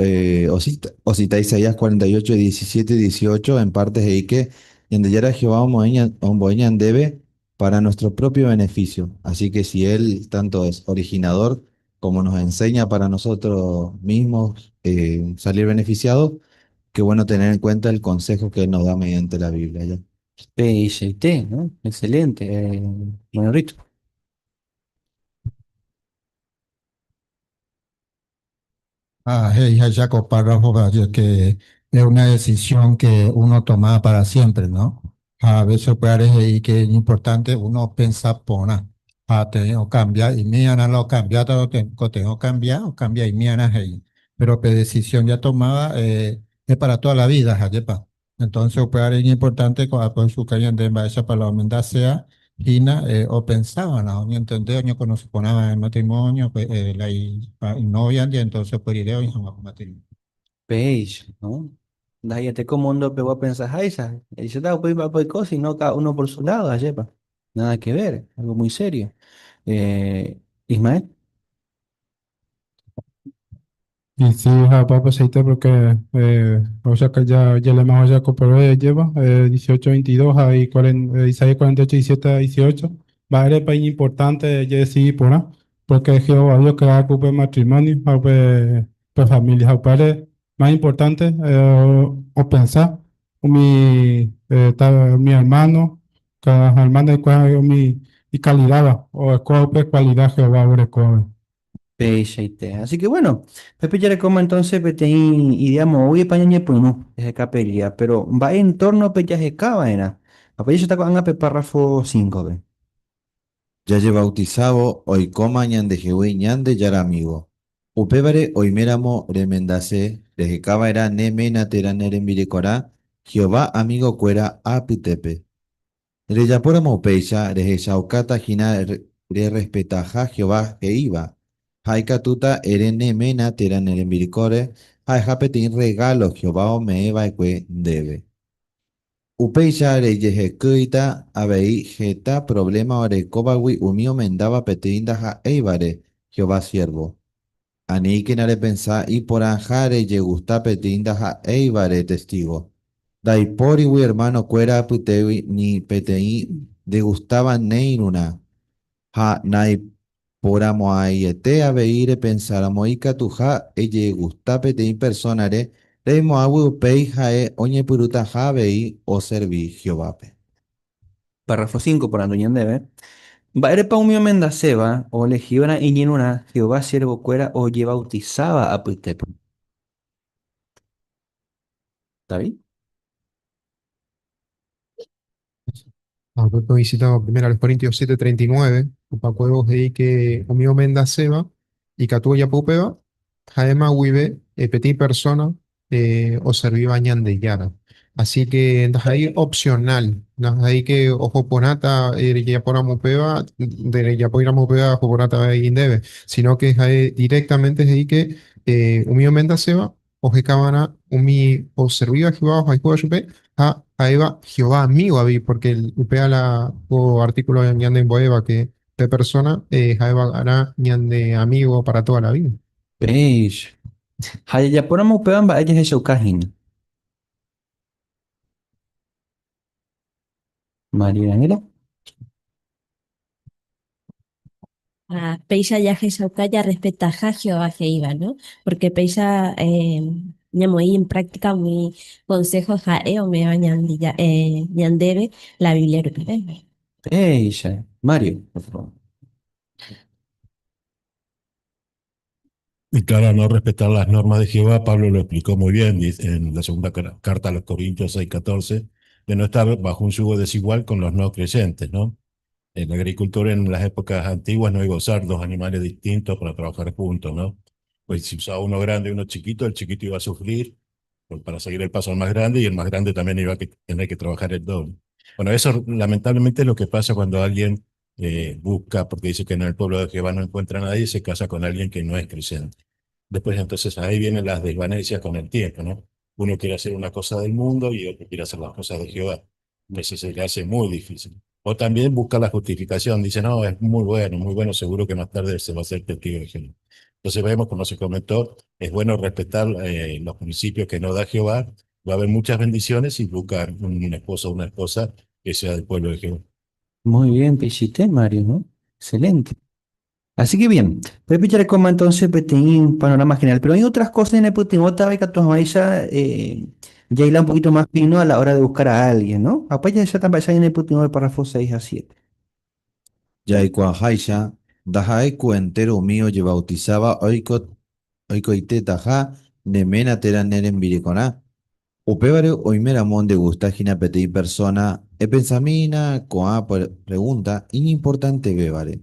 osita Isaías 48, 17, 18, en parte he'i que Ñandejára Jehová ombo'e ñandéve para nuestro propio beneficio. Así que si Él tanto es originador como nos enseña para nosotros mismos salir beneficiados, qué bueno tener en cuenta el consejo que Él nos da mediante la Biblia, ¿ya? Peichaite, ¿no? Excelente. Bueno, Rito. Ah, hey, Jaco párrafo, que es una decisión que uno toma para siempre, ¿no? A veces puede y que es importante uno pensa porã, ah, tengo cambiar y mía no lo cambia, tengo, tengo cambiar o cambia y mía no hey. Pero que decisión ya tomada es para toda la vida, jajepa. Entonces, puede es importante con su calle de esa palabra sea Gina o pensaba, no, ni entender, ni conocer el matrimonio, pues, la y, novia, y entonces pues iré y matrimonio. Péicha, ¿no? Ndahaiete ko mundo pegua pensaháicha. He'iséta upéi mba'épa oiko, sino cada uno por su lado, ajépa. Nada que ver, algo muy serio. Eh, Ismael. Y sí, ja, pues ahí porque, o sea que ya, ya le más ya pero lleva 18, 22, ahí 40, Isaías 48, 17, 18. Va a ser importante ya decidir por ahí, porque Jehová Dios crea el matrimonio, pues, pues familia, padre más importante o pensar mi, mi hermano, cada hermano cuál mi y calidad o cuál cualidad Jehová orekove. Peichaite. Así que bueno, pépe jarekóma entonces peteĩ idea moõguipa ñañepyrũ jaheka pe guía, pero mba'e entorno-pe jaheka va'erã. Ha péichata ko'ág̃a pe párrafo 5-pe. Jajebautisávo oikóma ñandehegui Ñandejára amigo. Upévare oiméramo remendase rehekava'erã ne ména térã ne rembirekorã Jehová amigokuéra apytépe. Rejapóramo upéicha, rehechaukáta hína rerrespetaha Jehová he'íva, ha ikatúta ere ne ména térã ne rembirekóre ha'eha peteĩ rregálo Jehová ome'ẽ va'ekue ndéve. Upéicha rejehekýita avei heta provléma orekóvagui umi omendáva peteĩ ndaha'éivare Jehová siérvo. Aníkena repensa iporãha rejegusta peteĩ ndaha'éivare Testígo. Ndaipórigui ermanokuéra apytégui ni peteĩ ndegustáva ne irũrã. Ha naiporãmo'ãiete avei repensáramo ikatuha ejegusta peteĩ persónare reimo'ãgui upéi ha'e oñepyrũtaha avei oservi Jehovápe. Párrafo 5 porandu ñandéve, Mba'érepa umi omendaséva oelehiva'erã iñirũrã Jehová siervokuéra ojevautisáva apytépe? David? Ah, visitamos primero a los Corintios 7:39, upakuévo he'i que umi omendaséva ikatu ojapo upéva, ha'éma guive peteĩ persona oservíva Ñandejára. Así que ndaha'éi opcional, ndaha'éi que oho porãta rejapóramo upéva, nderejapóiramo upéva oho porãta avei ndéve, sino que ha'e directamente he'i que umi omendaséva ohekava'erã umi oservíva Jehová ohayhúva chupe ha ha'éva Jehová amigo avei, porque upéva la ko artículo ñanembo'éva que pe persona ha'eva'erã ñane amigo para toda la vida. Péicha. Ha jajapóramo upéva mba'e jahechauka hína. María Daniela. Ah, péicha jahechauka jarrespetaha Jehová he'íva, no? Porque péicha ñamoĩ en práctica umi consejo ha'e ome'ẽva ñandéve la Biblia rupive. Péicha. Mario, por favor. Y claro, no respetar las normas de Jehová, Pablo lo explicó muy bien en la segunda carta a los Corintios 6:14, de no estar bajo un yugo desigual con los no creyentes, ¿no? El agricultor en las épocas antiguas no iba a usar dos animales distintos para trabajar juntos, ¿no? Pues si usaba uno grande y uno chiquito, el chiquito iba a sufrir para seguir el paso al más grande y el más grande también iba a tener que trabajar el doble. Bueno, eso lamentablemente es lo que pasa cuando alguien busca, porque dice que en el pueblo de Jehová no encuentra a nadie, se casa con alguien que no es creyente. Después entonces ahí vienen las desvanencias con el tiempo, ¿no? Uno quiere hacer una cosa del mundo y otro quiere hacer las cosas de Jehová. Entonces se le hace muy difícil. O también busca la justificación, dice, no, es muy bueno, seguro que más tarde se va a hacer testigo de Jehová. Entonces vemos, como se comentó, es bueno respetar los principios que nos da Jehová, va a haber muchas bendiciones y buscar un esposo o una esposa que sea del pueblo de Jehová. Muy bien, Pichite, Mario, ¿no? Excelente. Así que bien, voy a como entonces un panorama general, pero hay otras cosas en el Putimota que ya un poquito más fino a la hora de buscar a alguien, ¿no? Apoya ya también en el Putimota del párrafo 6 a 7. Jaikuaaháicha, ndaha'éi ku entéro umi ojebautisáva oikoitétaha ne ména térã ne rembirekorã. Upévare oiméramo ndegusta hína peteĩ persóna, epensamína ko'ã pregúnta iñimportantevévare.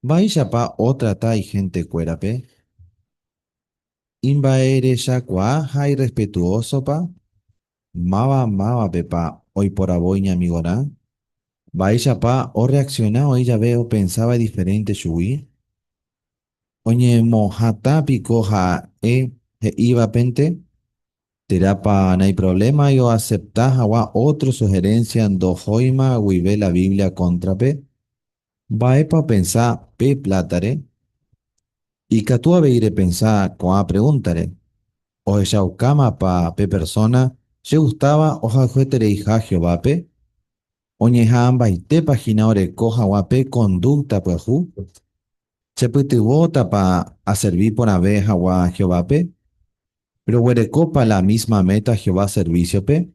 Mba'éichapa otrata ihentekuérape? Imba'erechakuaa ha irrespetuósopa? Máva mávapepa oiporavo iñamigorã? Mba'éichapa orreaksiona oĩ jave opensáva diferénte chugui? Oñemohatã piko ha'e he'ívapente? Térãpa naiprovlémai oasepta hag̃ua ótro suherénsia ndohóima guive la Biblia kóntrape? Mba'épa opensa pe plátare? Ikatu avei repensa ko'ã pregúntare. Ohechaukámapa pe persóna chegustáva ohayhuetereiha Jehovápe? Oñeha'ãmbaitépa hína oreko hag̃ua pe kondúkta pyahu? Chepytyvõtapa aservi porãve hag̃ua Jehovápe? Roguerekópa la mísma méta Jehová servísiope?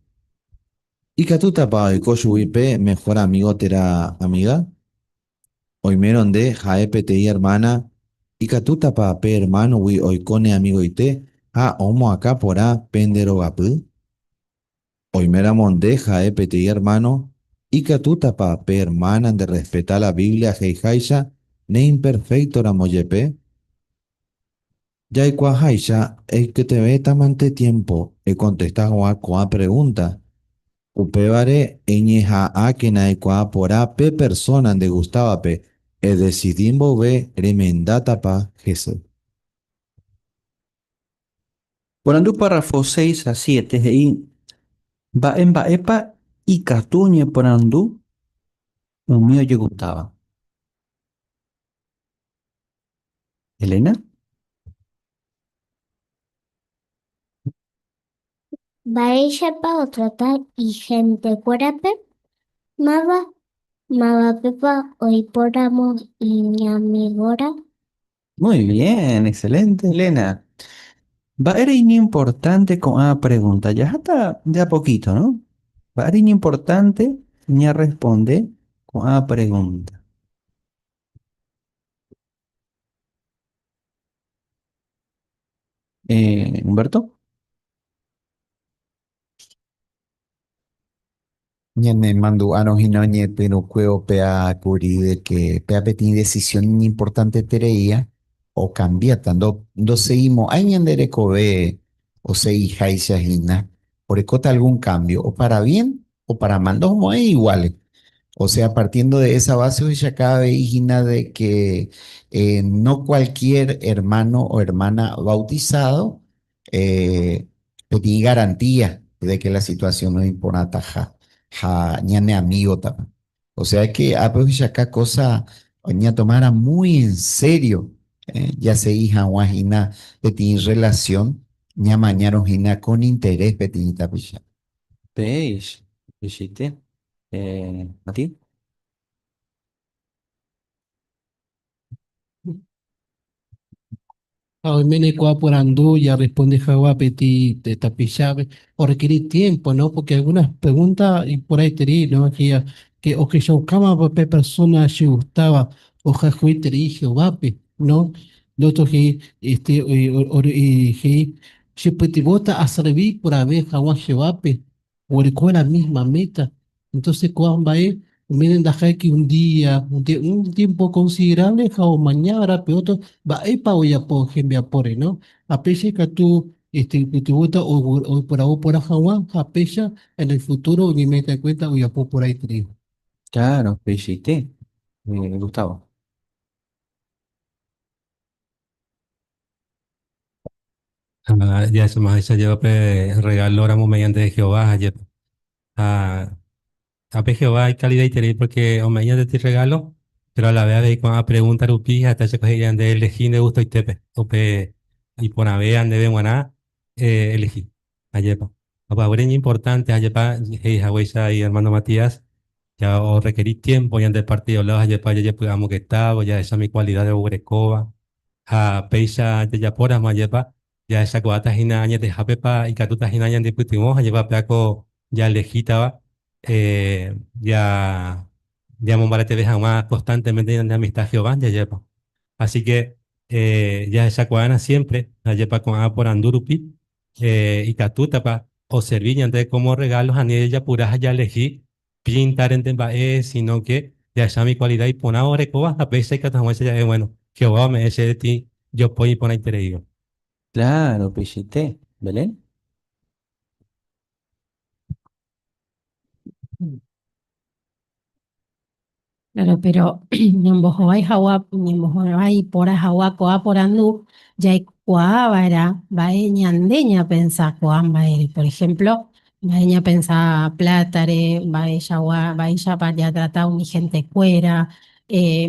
Ikatútapa oiko chugui pe mehór amígo térã amíga? Oimérõ nde ha'e peteĩ ermána Ikatútapa pe ermánogui oiko ne amigoite ha omoakã porã pende rogapy? Oiméramo nde ha'e peteĩ ermáno, ikatútapa pe ermána nderrespeta la Biblia he'iháicha neimperféktoramo jepe? Jaikuaaháicha, eikotevẽtamante tiémpo ekontesta hag̃ua ko'ã pregúnta. Upévare eñeha'ãkena eikuaa porã pe persóna ndegustávape edesidi mboyve remendátapa hese. Porandu párrafo 6 ha 7 he'i, Mba'e mba'épa ikatu oñeporandu umi ojegustáva? Elena? Mba'éichapa otrata ihentekuérape? Máva mávapepa oipóramo iñamigorã? Muy bien, excelente, Elena. Mba'ére iñimportánte ko'ã pregúnta? Jaháta de a poquito, no? Mba'ére iñimportánte ñarresponde ko'ã pregúnta? Humberto. Ñane mandu'árõ hína oñepyrũkue opea kuri de que péa peteĩ decisión iñimportantetereía okambiáta, ndoseguimo'ãi ñande rekove osegiháicha hína, orekóta algún cambio, o para bien o para mal, ndohomo'ãi iguales. O sea, partiendo de esa base ohechaka avei hína de que no cualquier hermano o hermana bautizado peteĩ garantía de que la situación oĩ porãtaha ha ñane amígotapa. O sea que ápe ohechaka cosa ñatomara muy en serio jasegi hag̃ua hína peteĩ relación ñamañárõ hína con interés peteĩ tapicha. Péicha, peichaite. Mati? Ha oiméne ko'ã porandu jarresponde hag̃ua peteĩ tapichápe orequerí tiempo, no? Porque algunas preguntas iporãiterei, no? He'íva que ohechaukáma pe persona chegustáva ohayhueterei Jehovápe, no? Lo otro he'i, este, he'i chepytyvõta aservi porãve hag̃ua Jehovápe Oguereko la misma meta. Entonces ko'ã mba'e umi ndaha'éi un día, un tiempo considerable ha omañáva pe otro mba'épa ojapo hembiapóre, no? Ha péicha ikatu este oipytyvõta oiporavo porã hag̃ua ha péicha en el futuro oñeme'ẽta en cuenta ojapo porãiterei. Claro, peichaite, Gustavo. Ha jahechamahaicha jeva pe regalo ramo ome'ẽ ñande Jehová ha jepe. Ha ha pe Jehová ikalidaiterei porque ome'ẽ ñande ti regalo, pero a la vez avei ko'ã pregunta rupi ha'ete che he'i ñande elehi nde gustoitépe, upe iporãvéva ndéve g̃uarã elehi. Ajépa. Opavave iñimportante ajépa he'i haguéicha hermano Matías, ya orrequeri tiempo ñande partido lado ajépa jajepy'amongetávo, jahecha umi cualidades oguerekóva ha péicha jajapóramo ajépa jahechakuaáta hína añetehápepa ikatúta hína ñandepytyvõ ajépa péako jaelegítava ja ñamombareteve hag̃ua constantemente ñande amistad Jehová ndive ajépa. Así que jahechakuaána siempre ajépa ko'ã porandu rupi ikatútapa oservi ñande como regalo ha ani jajapura ha jaelehi píntarente mba'e, sino que jahecha umi cualidad iporãva orekóva ha péicha ikatu hag̃uáicha ja'e, bueno, Jehová ome'ẽ chéve tĩ jopói iporãitereíva. Claro, peichaite. Belén? Claro, pero ñombohovái hag̃ua, ñembohovái porã hag̃ua ko'ã porandu jaikuaa va'erã mba'e ñande ñapensa ko'ã mba'ére. Por ejemplo, mba'e ñapensa plátare, mba'eichagua, mba'éichapa jatrata umi hentekuéra,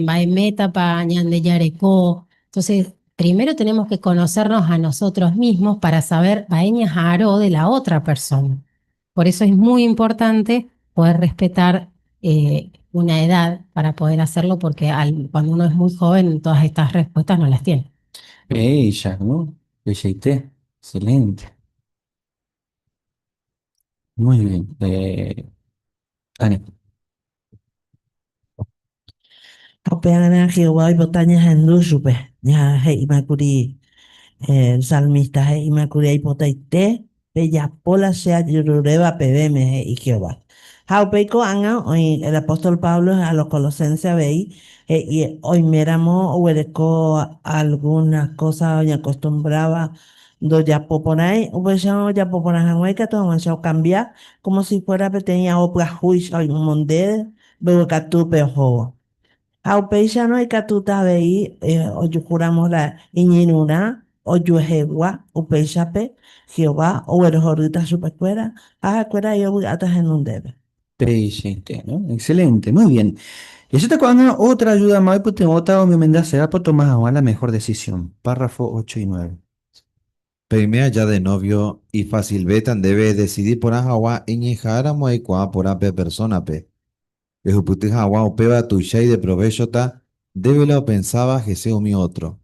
mba'e métapa ñande jareko. Entonces, primero tenemos que conocernos a nosotros mismos para saber mba'e ñaha'arõ de la otra persona. Por eso es muy importante poder respetar una edad para poder hacerlo, porque al, cuando uno es muy joven todas estas respuestas no las tiene. Péicha, ¿no? Peichaite. Excelente. Muy bien. Ani. Ha upearã Jehová oipota ñahendu chupe. He'íma kuri el salmista, he'íma kuri aipotaite pejapo la che ajeruréva pevéme, he'i Jehová. Ha upéi ko'ág̃a oĩ el apóstol Pablo ha los Colosenses avei he'i oiméramo oguereko algúna kósa oñakostumbráva ndojapo porãi, upéicharõ ojapo porã hag̃ua ikatu hag̃uáicha okambia kómo si fuéra peteĩ ao pyahúicha oñemonde mbeguekatúpe ohóvo. Ha upéicharõ ikatúta avei ojuhúramo la iñirũrã ojuehegua, upéichape Jehová oguerohorýta chupekuéra ha ha'ekuéra ai ovy'áta henondépe. Péichaite, no? Excelente, muy bien. Jahecháta ko'ág̃a ótra ayuda má oipytyvõta umi omendasévape otoma hag̃ua la mejor decisión, párrafo 8 y 9. Peime aja de novio, ifasilvéta ndéve edesidi porã hag̃ua eñeha'ãramo eikuaa porã pe persónape. Ehupyty hag̃ua upéva tuicha ideprovéchota ndéve la opensáva hese umi ótro.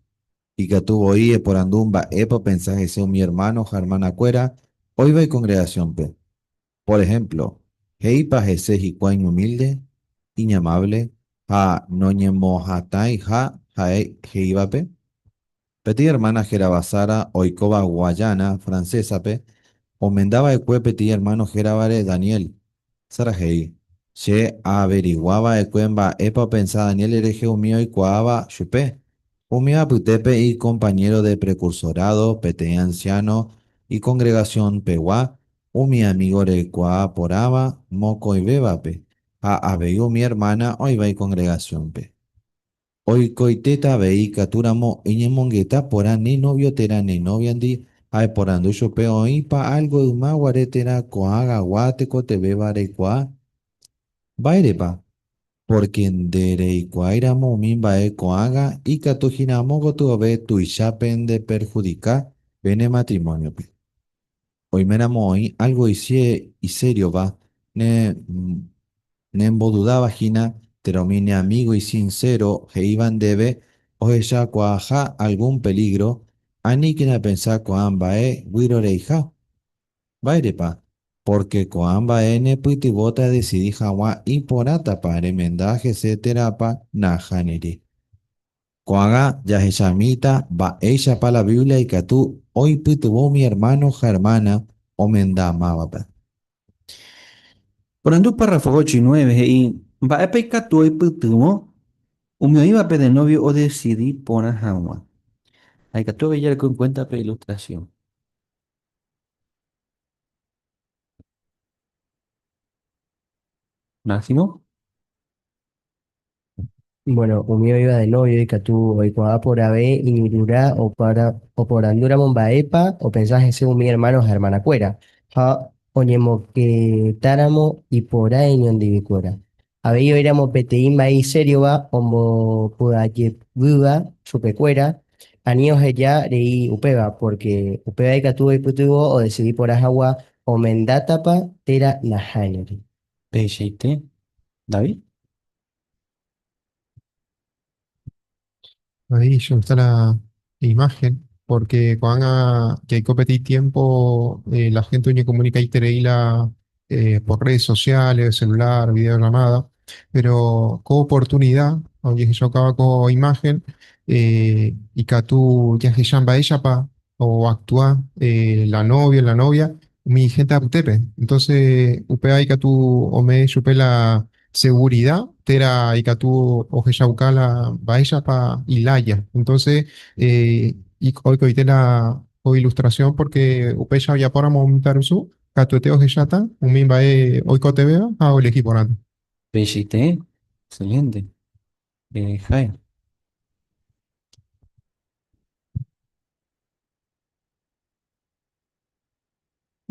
Ikatu voi eporandu mba'épa opensa hese umi ermáno ha ermanakuéra oĩva ikongregasiónpe. Por ehémplo, he'ípa hese hikuái iñumílde, iñamávle ha noñemohatãiha ha'e he'ívape? Peteĩ ermána hérava Sara oikóva Guayana Francésape, omenda va'ekue peteĩ ermáno héravare Daniel. Sara he'i, Che aaverigua va'ekue mba'épa opensa Daniel rehe umi oikuaáva chupe. Umi apytépe ikompañéro de prekursorádo, peteĩ ansiáno ikongregasionpegua, umi amígo reikuaa porãva mokõivévape ha avei umi ermána oĩva ikongregasiónpe. Oikoitéta avei ikatúramo eñemongeta porã ne nóvio térã ne nóviandi ha eporandu chupe oĩpa álgo yma guare térã ko'ãgagua tekotevẽva reikuaa. Mba'érepa? Pórke nde reikuaáiramo umi mba'e ko'ágã ikatu hína amo gotyove tuicha pendeperhudika pene matrimóniope. Oiméramo oĩ álgo isériova ne nembodudáva hína térã umi ne amígo isinséro he'íva ndéve ohechakuaaha algún pelígro, aníkena epensa ko'ã mba'e vyroreiha. Mba'érepa? Pórke ko'ã mba'e nepytyvõta edesidi hag̃ua iporãtapa remenda hese térãpa nahániri. Ko'ág̃a jahechamíta mba'éichapa la Biblia ikatu oipytyvõ umi ermáno ha ermána omendamávape. Porandu párrafo 8 y 9 he'i, Mba'épa ikatu oipytyvõ umi oĩvape de nóvio odesidi porã hag̃ua? Ha ikatu avei jareko enkuénta pe ilustrasión. Máximo. Bueno, umi oĩva de novio ikatu oikuaa porãve iñirũrã oporandúramo mba'épa opensa hese umi ermáno ha ermanakuéra, ha oñemoketáramo iporã iñondivikuéra. Avei oĩramo peteĩ mba'e isériova ombopy'ajevýva chupekuéra, ani oheja rei upéva, pórke upéva ikatu oipytyvõ odesidi porã hag̃ua omendátapa térã nahániri. Peichaite, David. Ahí yo está la imagen, porque cuando jaiko peteĩ tiempo la gente oñecomunica itereíla por redes sociales, celular, videollamada, pero ko oportunidad, ojehechaukáva ko imagen, ikatu jahecha mba'éichapa oactua la novio, la novia, umi gente apytépe. Entonces, upéva ikatu ome'ẽ chupe la seguridad térã ikatu ohechauka la mba'éichapa ilája. Entonces, oikoite la ko ilustración porque upéicha ojapóramo umi mitãrusu, katuete ohecháta umi mba'e oikotevẽva ha oelehi porãta. Peichaite, excelente. Jai.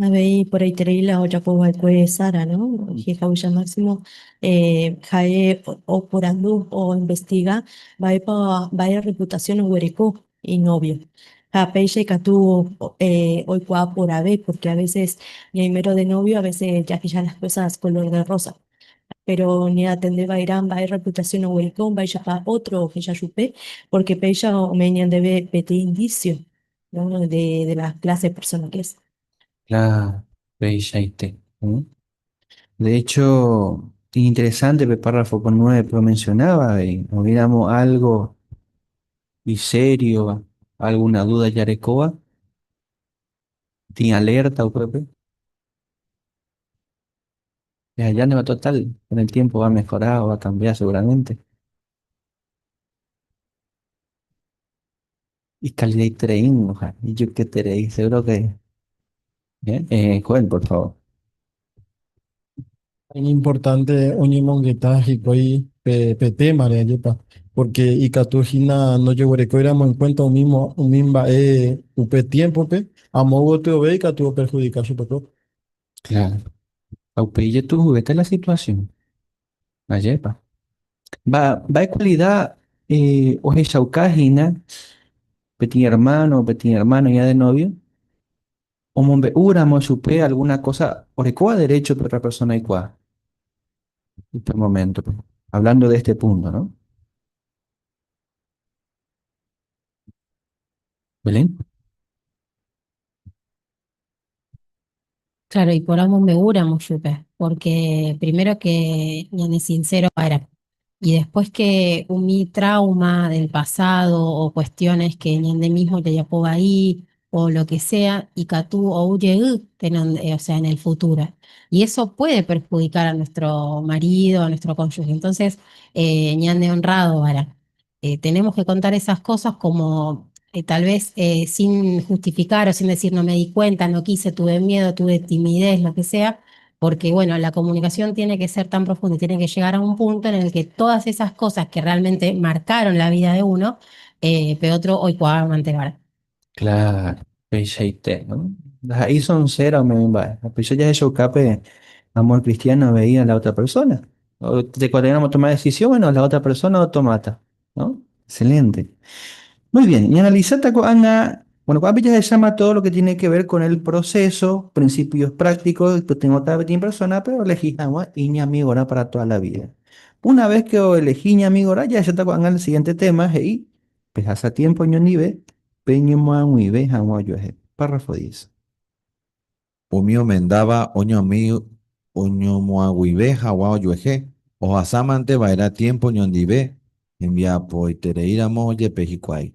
Avei porãiterei la ojapo va'ekue Sara, no? Jehaúicha Máximo ha'e oporandu oinvestiga mba'épa mba'e reputación oguereko inovio. Ha péicha ikatu oikuaa porãve porque a veces ñaimérõ de novio a veces jahecha las cosas color de rosa. Péro ñaatende va'erã mba'e reputación oguereko, mba'éichapa ótro ohecha chupe, porque péicha ome'ẽ ñandéve peteĩ indicio, no, de la clase de persona que es. Claro, peichaite. De hecho. Interesante el párrafo con 9 pero mencionaba, hubiéramos algo y serio, alguna duda yarecoa, tiene alerta o pepe. Ya, ya no va total, con el tiempo va a mejorar o va a cambiar seguramente. Y calidad y traín, ojalá. Y yo qué te seguro que. ¿Eh? Joel, por favor. Es importante oñemongeta hikuái pe, pe témare, ajépa, porque ikatu hína ndojeguerekóiramo en cuenta umi mba'e upe tiempope, amo gotyove ikatu operhudika chupekuéra. Claro. Upéi jetu'uvéta la situación. Ajépa. Mba'e cualidad ohechauka hína peteĩ hermano o peteĩ hermano ya de novio omombe'úramo chupe alguna cosa orekóva derecho pe otra persona oikuaa upe momento-pe. Hablando de este punto, ¿no? Belén. Claro, y por omombe'úramo chupe, porque primero que ñane sincero era, y después que umi trauma del pasado o cuestiones que ñande mismo jajapo ahí o lo que sea, ikatu ou jey, o sea, en el futuro. Y eso puede perjudicar a nuestro marido, a nuestro cónyuge. Entonces, ñande honrado ahora. Tenemos que contar esas cosas como tal vez sin justificar o sin decir no me di cuenta, no quise, tuve miedo, tuve timidez, lo que sea, porque bueno, la comunicación tiene que ser tan profunda y tiene que llegar a un punto en el que todas esas cosas que realmente marcaron la vida de uno, pe otro oikuaa mantener. Claro, peichaite, ¿no? Ahí son cero, me va. Pues ya eso cape amor cristiano veía a la otra persona. O te cuando a tomar decisión, bueno, la otra persona automata, ¿no? Excelente. Muy bien, y analizate ko'ág̃a, bueno, cuando ya se llama todo lo que tiene que ver con el proceso, principios prácticos, pues tengo otra persona, pero elegí agua y mi amigo ahora para toda la vida. Una vez que elegí mi amigo ahora, ya se está con el siguiente tema, y pues hace tiempo ñondive, peño hag̃ua Párrafo 10. Umi omendáva oñomoag̃uive hag̃ua ojuehe, ohasámante va'erã tiempo oñondive hembiapoitereíramo jepe hikuái.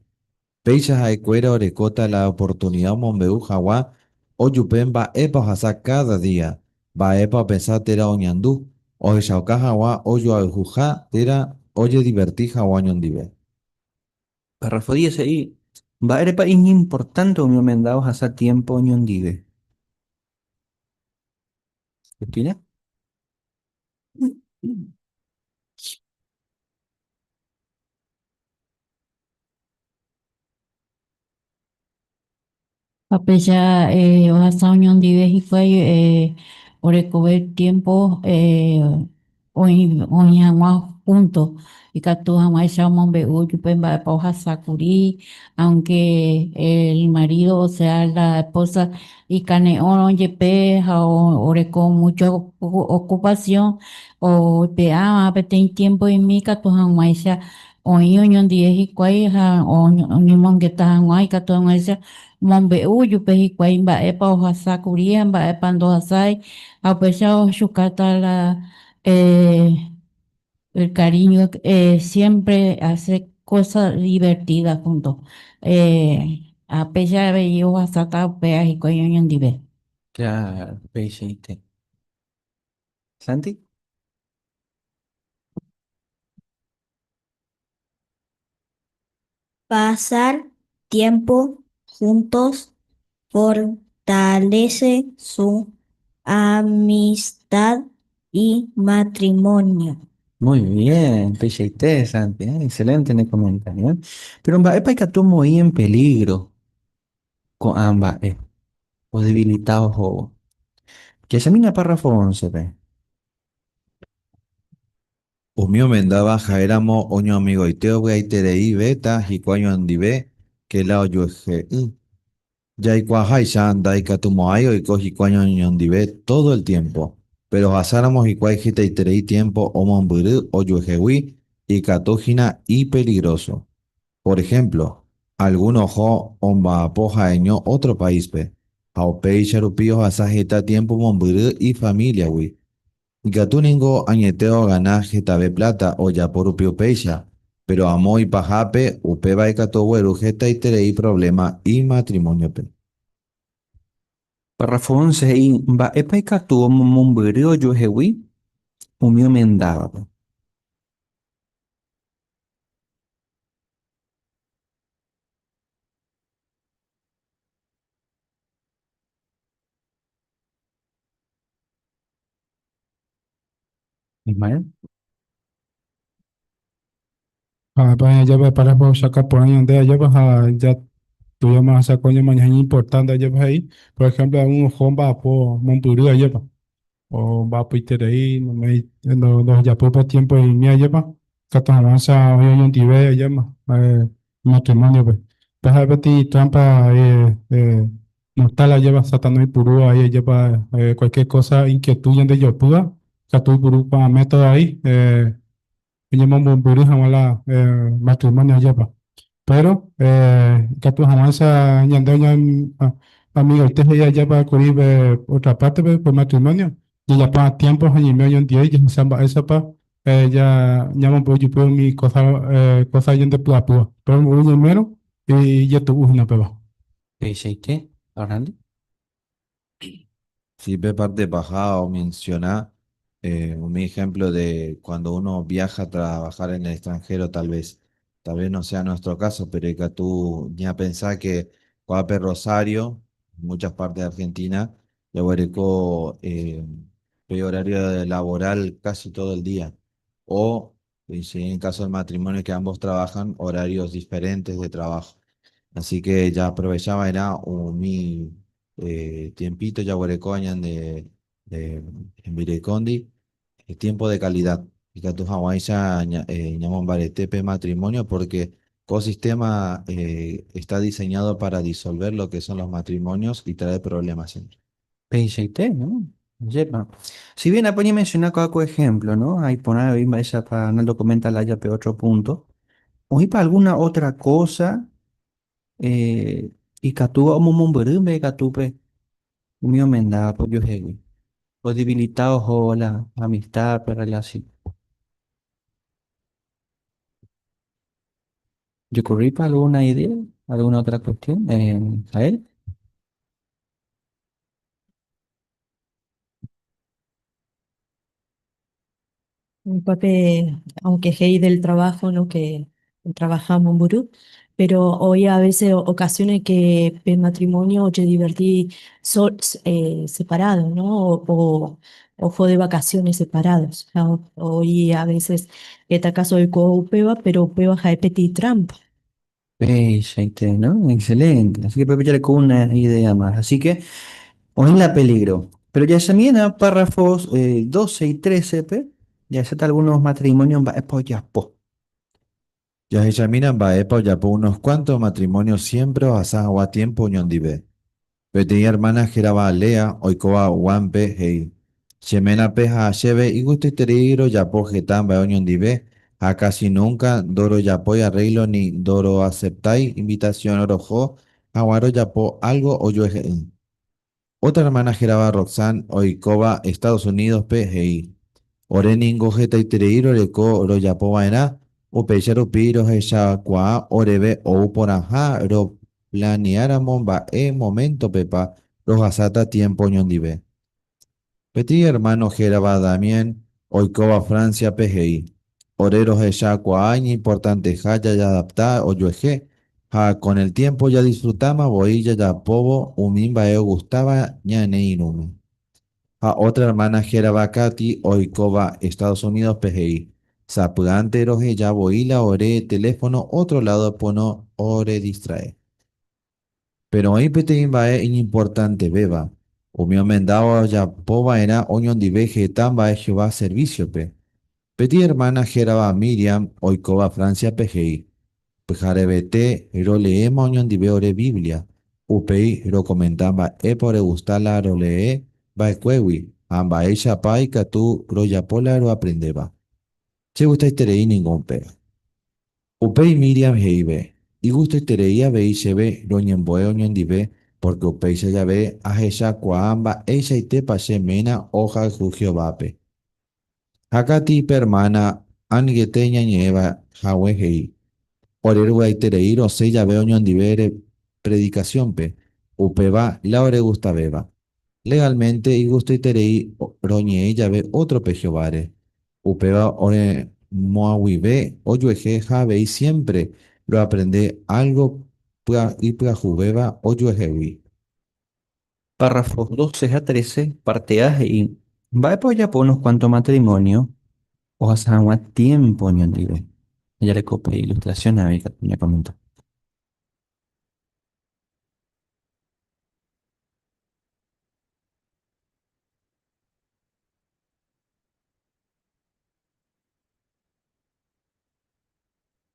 Péicha ha'ekuéra orekóta la oportunidad omombe'u hag̃ua ojupe mba'épa ohasa cada día, mba'épa opensa térã oñandu, ohechauka hag̃ua ojoayhuha térã ojediverti hag̃ua oñondive. Párrafo 10 he'i, mba'érepa iñimportante umi omendáva ohasa tiempo oñondive. Cristina? Péicha ohasa oñondive hikuái orekove tiempo oĩ hag̃ua junto ikatu hag̃uáicha omombe'u ojupe mba'épa ohasakuri aunque el marido o sea la esposa ikane'õrõ jepe ha oreko mucho ocupación oipe'áva peteĩ tiempo imi ikatu hag̃uáicha oĩ oñondive hikuái ha oñemongeta hag̃ua ikatu hag̃uáicha omombe'u ojupe hikuái mba'épa ohasakuri ha mba'épa ndohasái ha upéicha ohechukáta la el cariño siempre hace cosas divertidas juntos ha péicha avei ohasáta upéva hikuái oñondive. Claro, peichaite. Santi? Pasar tiempo juntos fortalece su amistad y matrimonio. Muy bien, peichaite, Santi, ¿eh? Excelente en el comentario. ¿Eh? Pero mba'épa ikatu omoĩ en peligro ko'ã mba'e o debilitado ohóvo. Jahechamína párrafo 11 pe. Umi omendáva ha'éramo oñoamigoite ovy'aitereivéta hikuái oñondive que la ojuehe'ỹ. Jaikuaaháicha ndaikatumo'ãi oiko hikuái oñondive todo el tiempo, pero ohasáramo hikuái hetaiterei tiempo omombyry ojuehegui ikatu hína ipeligroso. Por ejemplo, alguno oho omba'apo ha'eño otro país-pe, ha upéicha rupi ohasa heta tiempo mombyry ifamiliagui. Ikatu ningo añete ogana hetave plata ojapo rupi upéicha, péro amo ipahápe upéva ikatu ogueru hetaiterei provléma imatrimóniope. Párrafo 11 he'i mba'épa ikatu omomombyry ojuehegui umi omendávape. Ismael. Ha pa ajépa párrafo ohechauka porã ñande ajépa ha ja tuvimos ohechauka ñamaña iñimportante ajépa he'i. Por ejemplo, algún oho mba'apo mombyry ajépa o mba'apoiterei ndojapói pe tiempo imi ajépa ikatu hag̃uáicha oĩ oñondive ajéma matrimonio-pe. Pe ha'e peteĩ trampa mortal ajépa Satanás oipurúva aí ajépa cualquier cosa inquietud ñandejopýva ikatu oipuru ko'ã método aí oñemomombyry hag̃ua la matrimonio ajépa. Péro ikatu hag̃uáicha ñande amigoite he'i ajépa kuri pe otra pártepe pe matrimonio, jajapóva tiémpo ha ñaime oñondive jahecha mba'éichapa ñamombe'u jupe umi kósa ñandepy'apýva. Péro umi ñaimérõ ijetu'u hína péva. Peichaite, Arnaldo. Sí, pe parte paha omenciona umi ejemplo de cuando uno viaja a trabajar en el extranjero, tal vez no sea nuestro caso, pero ikatu ñapensa que ko'ápe Rosario, en muchas partes de Argentina, jaguereko pe horario laboral casi todo el día. O, si en caso del matrimonio que ambos trabajan, horarios diferentes de trabajo. Así que ya aprovechaba, era umi tiempito jaguereko ñande rembirekóndi, tiempo de calidad. Ikatu hag̃uáicha ñamombarete pe matrimonio porque ko sistema está diseñado para disolver lo que son los matrimonios y trae problemas siempre. Peichaite, ¿no? Yepa. Si bien apoñe menciona ko ejemplo, ¿no? Ahí pone ahí mba'éichapa Arnaldo comenta la pe otro punto. Oĩpa alguna otra cosa ikatúva omomombyry ikatúpe umi omendáva ojuehegui. O debilitado ohóvo la amistad, pe relación. ¿Ocurripa alguna idea? ¿Alguna otra cuestión? Jael? Un papel, aunque he'i del trabajo, ¿no? Que trabajamos en burú, pero hoy a veces ocasiones que el matrimonio se divertí separado, ¿no? O de vacaciones separados. ¿No? Hoy a veces, en este caso de upéva, pero upéva ha'e peteĩ trampa. Peichaite, ¿no? Excelente. Así que Pepe ya con una idea más. Así que, hoy en la peligro. Pero ya se vienen párrafos 12 y 13, pe, ya se algunos matrimonios mba'épa ojapo. Jahechamína mba'épa ojapo unos cuantos matrimonios siempre ohasa hag̃ua tiempo oñondive. Peteĩ hermana hérava Lea oikóva Guampe he'i. Che ménape ha chéve igustoiterei rojapo heta mba'e oñondive ha casi nunca ndorojapói arreglo ni ndoroaceptái invitación roho hag̃ua rojapo algo ojuehe'ỹ. Otra hermana hérava Roxanne oikóva Estados Unidos-pe he'i. Ore ningo hetaiterei roreko rojapova'erã upéicha rupi rohechakuaa oreve ou porãha roplaneáramo mba'e momentopepa rohasáta tiempo oñondive. Peteĩ hermano hérava Damien oikóva Francia-pe he'i. Ore rohechakuaa iñimportanteha jajadapta ojuehe ha con el tiempo jadisfrutáma voi jajapóvo umi mba'e ogustáva ñane irũme. Ha otra hermana hérava Katy oikóva Estados Unidos-pe he'i. Sapy'ánte roheja voi la ore teléfono otro lado pono oredistrae. Pero oĩ peteĩ mba'e iñimportantevéva. Umi omendáva ojapova'erã oñondive heta mba'e Jehová servicio-pe. Peteĩ hermana hérava Miriam oikóva Francia-pe he'i. Pyharevete roleéma oñondive ore Biblia. Upéi rokomenta mba'épa oregusta la rolee va'ekuégui ha mba'éichapa ikatu rojapo la roaprendéva. Chegustaiterei ningo upéva. Upéi Miriam he'ive, igustoiterei avei chéve roñembo'e oñondive porque upéicha jave ahechakuaa mba'eichaitépa che ména ohayhu Jehovápe. Ha Katy pe ermána angete ñañe'ẽva hague he'i, Ore rovy'aiterei rosẽ jave oñondive predikasiónpe, upéva la oregustavéva. Legálmente igustoiterei roñe'ẽ jave ótrope Jehováre. Upéva oremoag̃uive ojuehe ha avei siémpre roaprende álgo ipyahuvéva ojuehegui. Párrafos 12 ha 13, párte A he'i, Mba'épa ojapo unos kuánto matrimónio ohasa hag̃ua tiémpo oñondive? Jareko pe ilustrasión avei ikatu ñakomenta.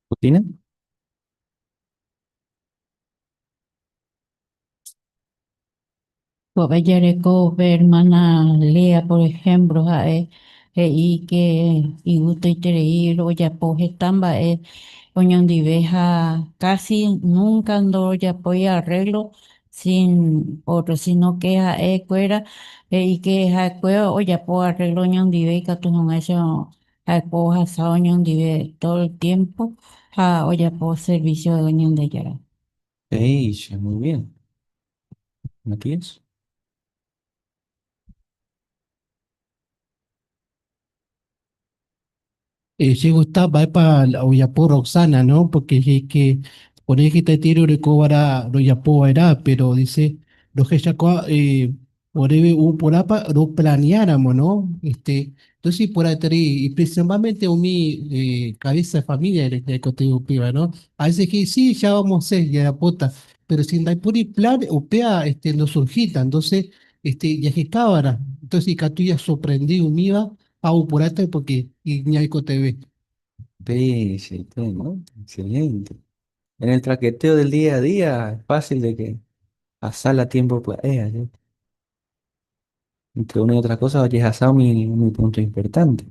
Justina? Ko'ápe jareko pe hermana Lea, por ejemplo, ha'e he'i que igustoiterei ojapo heta mba'e oñondive ha casi nunca ndojapói arreglo sin otro, sino que ha'ekuéra he'i que ha'ekuéra ojapo arreglo oñondive ikatu hag̃uáicha ha'ekue ohasa oñondive todo el tiempo ha ojapo servicio Ñandejára. Péicha, muy bien. Matías? Che gusta mba'épa la ojapo Roxana, no? Porque he'i que ore hetaiterei orekóvara rojapo va'erã, pero dice rohechakuaa oréve ou porãpa roplaneáramo, no? Este, entonces iporãiterei y principalmente umi cabeza de familia jaikotevẽ upéva, no? A veces he'i sí, ya vamos a hacer, jajapóta, pero si ndaipóri plan upéva este, ndosurgíta, entonces este, jahekáva'erã, entonces ikatu jasorprende umíva ha ou porãta porque ñaikotevẽ. Péichaite, ¿no? Excelente. En el traqueteo del día a día es fácil de que pasar tiempo pya'e, ¿sí? Entre una y otra cosa, ojehasa mi punto importante.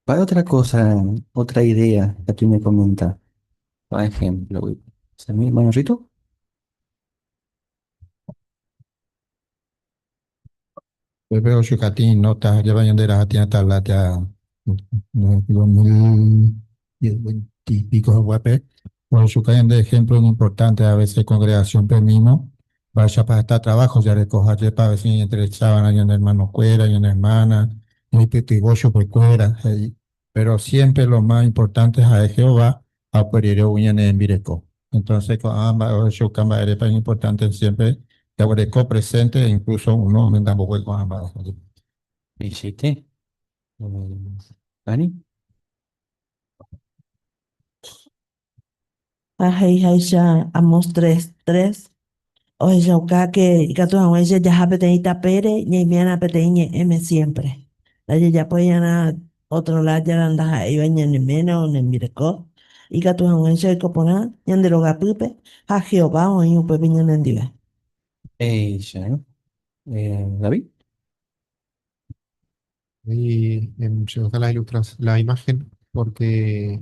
Para otra cosa, otra idea que tú me comentas. Por ejemplo, bueno, Rito. Pepe Ochucatín, nota, lleva ñande tiene tabla ya 2020 y pico guape. Ochucatín de ejemplo importante a veces congregación pe mismo. Vaya para estar trabajo, ya recoja para ver si entre sábana, y en hermano cuera, y en hermana, y pitigocho por cuera. Pero siempre lo más importante es a Jehová, a en Vireco. Entonces, con ambas, Ochucamba, es importante siempre Yaguareco presente, incluso uno me tampoco con ambas. Hiciste. Dani. Ha he'iháicha Amós 3:3 ohechauka que ikatu hag̃uáicha jaha peteĩ tapére ñaime'arã peteĩ ñe'ẽme siempre. Ndajejapói'arã otro lado ndaha'éiva ñane ména o nembireko ikatu hag̃uáicha oiko porã ñande rogapýpe ha Jehová oĩ upépe ñanendive. Péicha, ¿no? David. Ahí se nos da la la imagen porque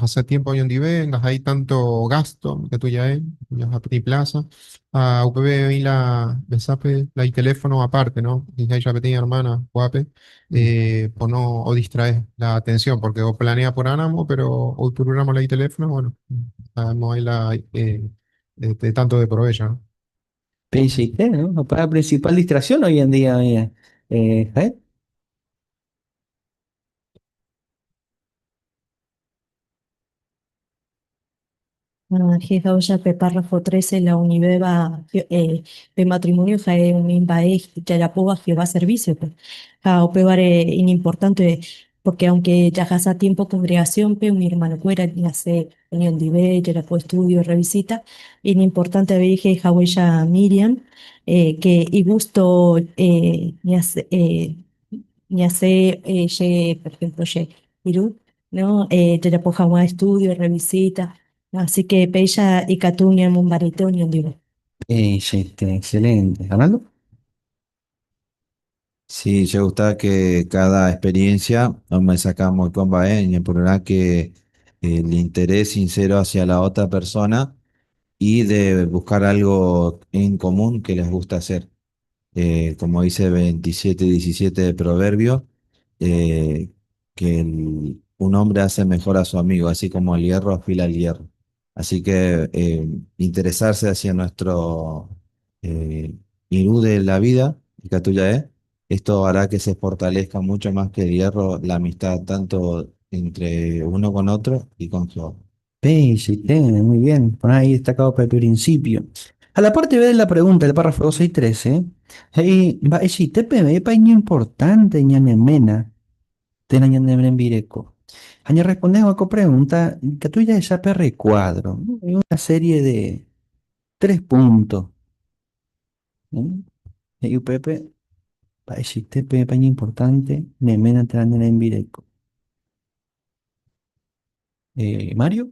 hace tiempo hoy en día no hay tanto gasto que tú ya es, ya a Petit Plaza. A UPB y la besape, la y teléfono aparte, ¿no? Y ahí ya pequeña hermana, guape, o no, o distrae la atención, porque o planea por ánamo, pero o programa la y teléfono, bueno, no hay la de tanto de provecho, ¿no? Péichaite, ¿no? La principal distracción hoy en día, Jael. Jehová pe párrafo 13 la univeva pe matrimonio ha'e umi mba'e jajapóva Jehová servicio-pe. Ha upévare iñimportante porque aunque jahasa tiempo congregación-pe umi hermanokuéra ñasẽ oñondive, jajapo estudio, revisita, iñimportante avei he'ihaguéicha Miriam que igusto ñasẽ ñasẽ che, por ejemplo, che irũ, no? Jajapo hag̃ua estudio, revisita, así que péicha ikatu ñamombarete oñondive. Péichaite, excelente. Arnaldo. Sí, me gusta que cada experiencia me sacamos con en que el interés sincero hacia la otra persona y de buscar algo en común que les gusta hacer. Como dice 27:17 de Proverbio, eh, que un hombre hace mejor a su amigo, así como el hierro afila el hierro. Así que interesarse hacia nuestro eh, irú de la vida, que tuya es, esto hará que se fortalezca mucho más que el hierro la amistad tanto entre uno con otro y con Jehová. Muy bien. Por ahí destacado por el principio. A la parte B de la pregunta, el párrafo 12 y 13, hey, va, TPB, pa importante, ñanemena, tena ñanemrembireko. Aña responde a pregunta, que tú ya esa recuadro, ¿no? Hay una serie de tres puntos. ¿No? Y UPP, pa TPB, pa importante, nemena, tena ñanemrembireko. Mario.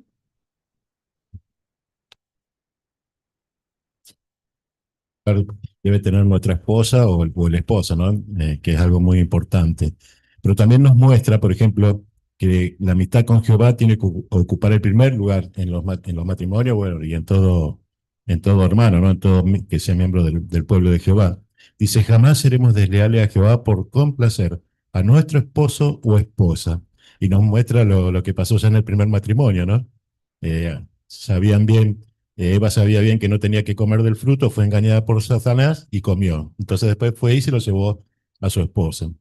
Debe tener nuestra esposa o el esposo, ¿no? Que es algo muy importante. Pero también nos muestra, por ejemplo, que la amistad con Jehová tiene que ocupar el primer lugar en los matrimonios, bueno, y en todo hermano, ¿no? En todo que sea miembro del pueblo de Jehová. Dice, jamás seremos desleales a Jehová por complacer a nuestro esposo o esposa. Y nos muestra lo que pasó ya en el primer matrimonio, ¿no? Sabían bien, Eva sabía bien que no tenía que comer del fruto, fue engañada por Satanás y comió. Entonces después fue y se lo llevó a su esposa.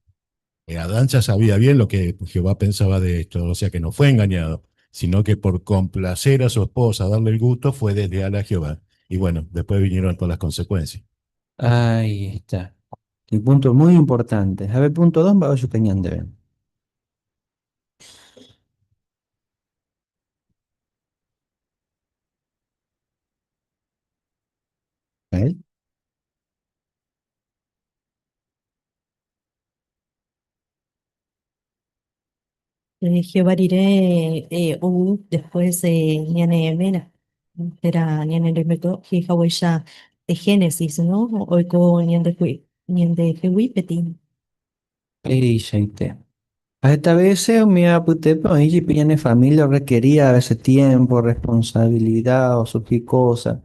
Adán ya sabía bien lo que Jehová pensaba de esto, o sea que no fue engañado, sino que por complacer a su esposa, darle el gusto, fue desleal a Jehová. Y bueno, después vinieron todas las consecuencias. Ahí está. El punto muy importante. A ver, punto 2, va a su cañón de ver. ¿Eh? Jehová diré u después ñane mena era ñane remeto jehaweya de Génesis, ¿no? Oiko ñande ñande petín. A esta vez mi aputepe oye piñane familia requería a veces tiempo, responsabilidad o su cosa.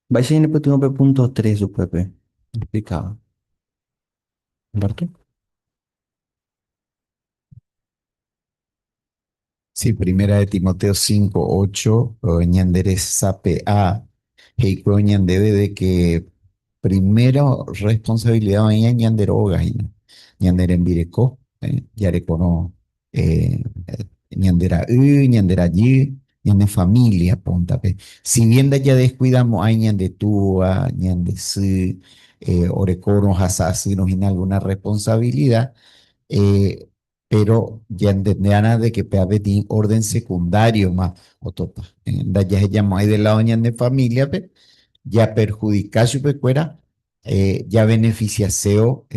Vaya en el punto 3 su pepe. Explicaba. ¿Humberto? Sí, primera de Timoteo 5, 8, ñandere sape a, heiko ñandebe de que primero responsabilidad oña ñanderoga, ñandere envireco, yarecono, ñandera u, ñandera yi, ñande familia, pontape. Si bien de ya descuidamos, hay ñande túa, ñande si, orecono, hasasi, nos alguna responsabilidad, pero ya entenderán de que peabe tiene orden secundario más o topa. Da ya se llamó ahí de lado ñande familia, pe, ya perjudica su pecuera, ya beneficia seo,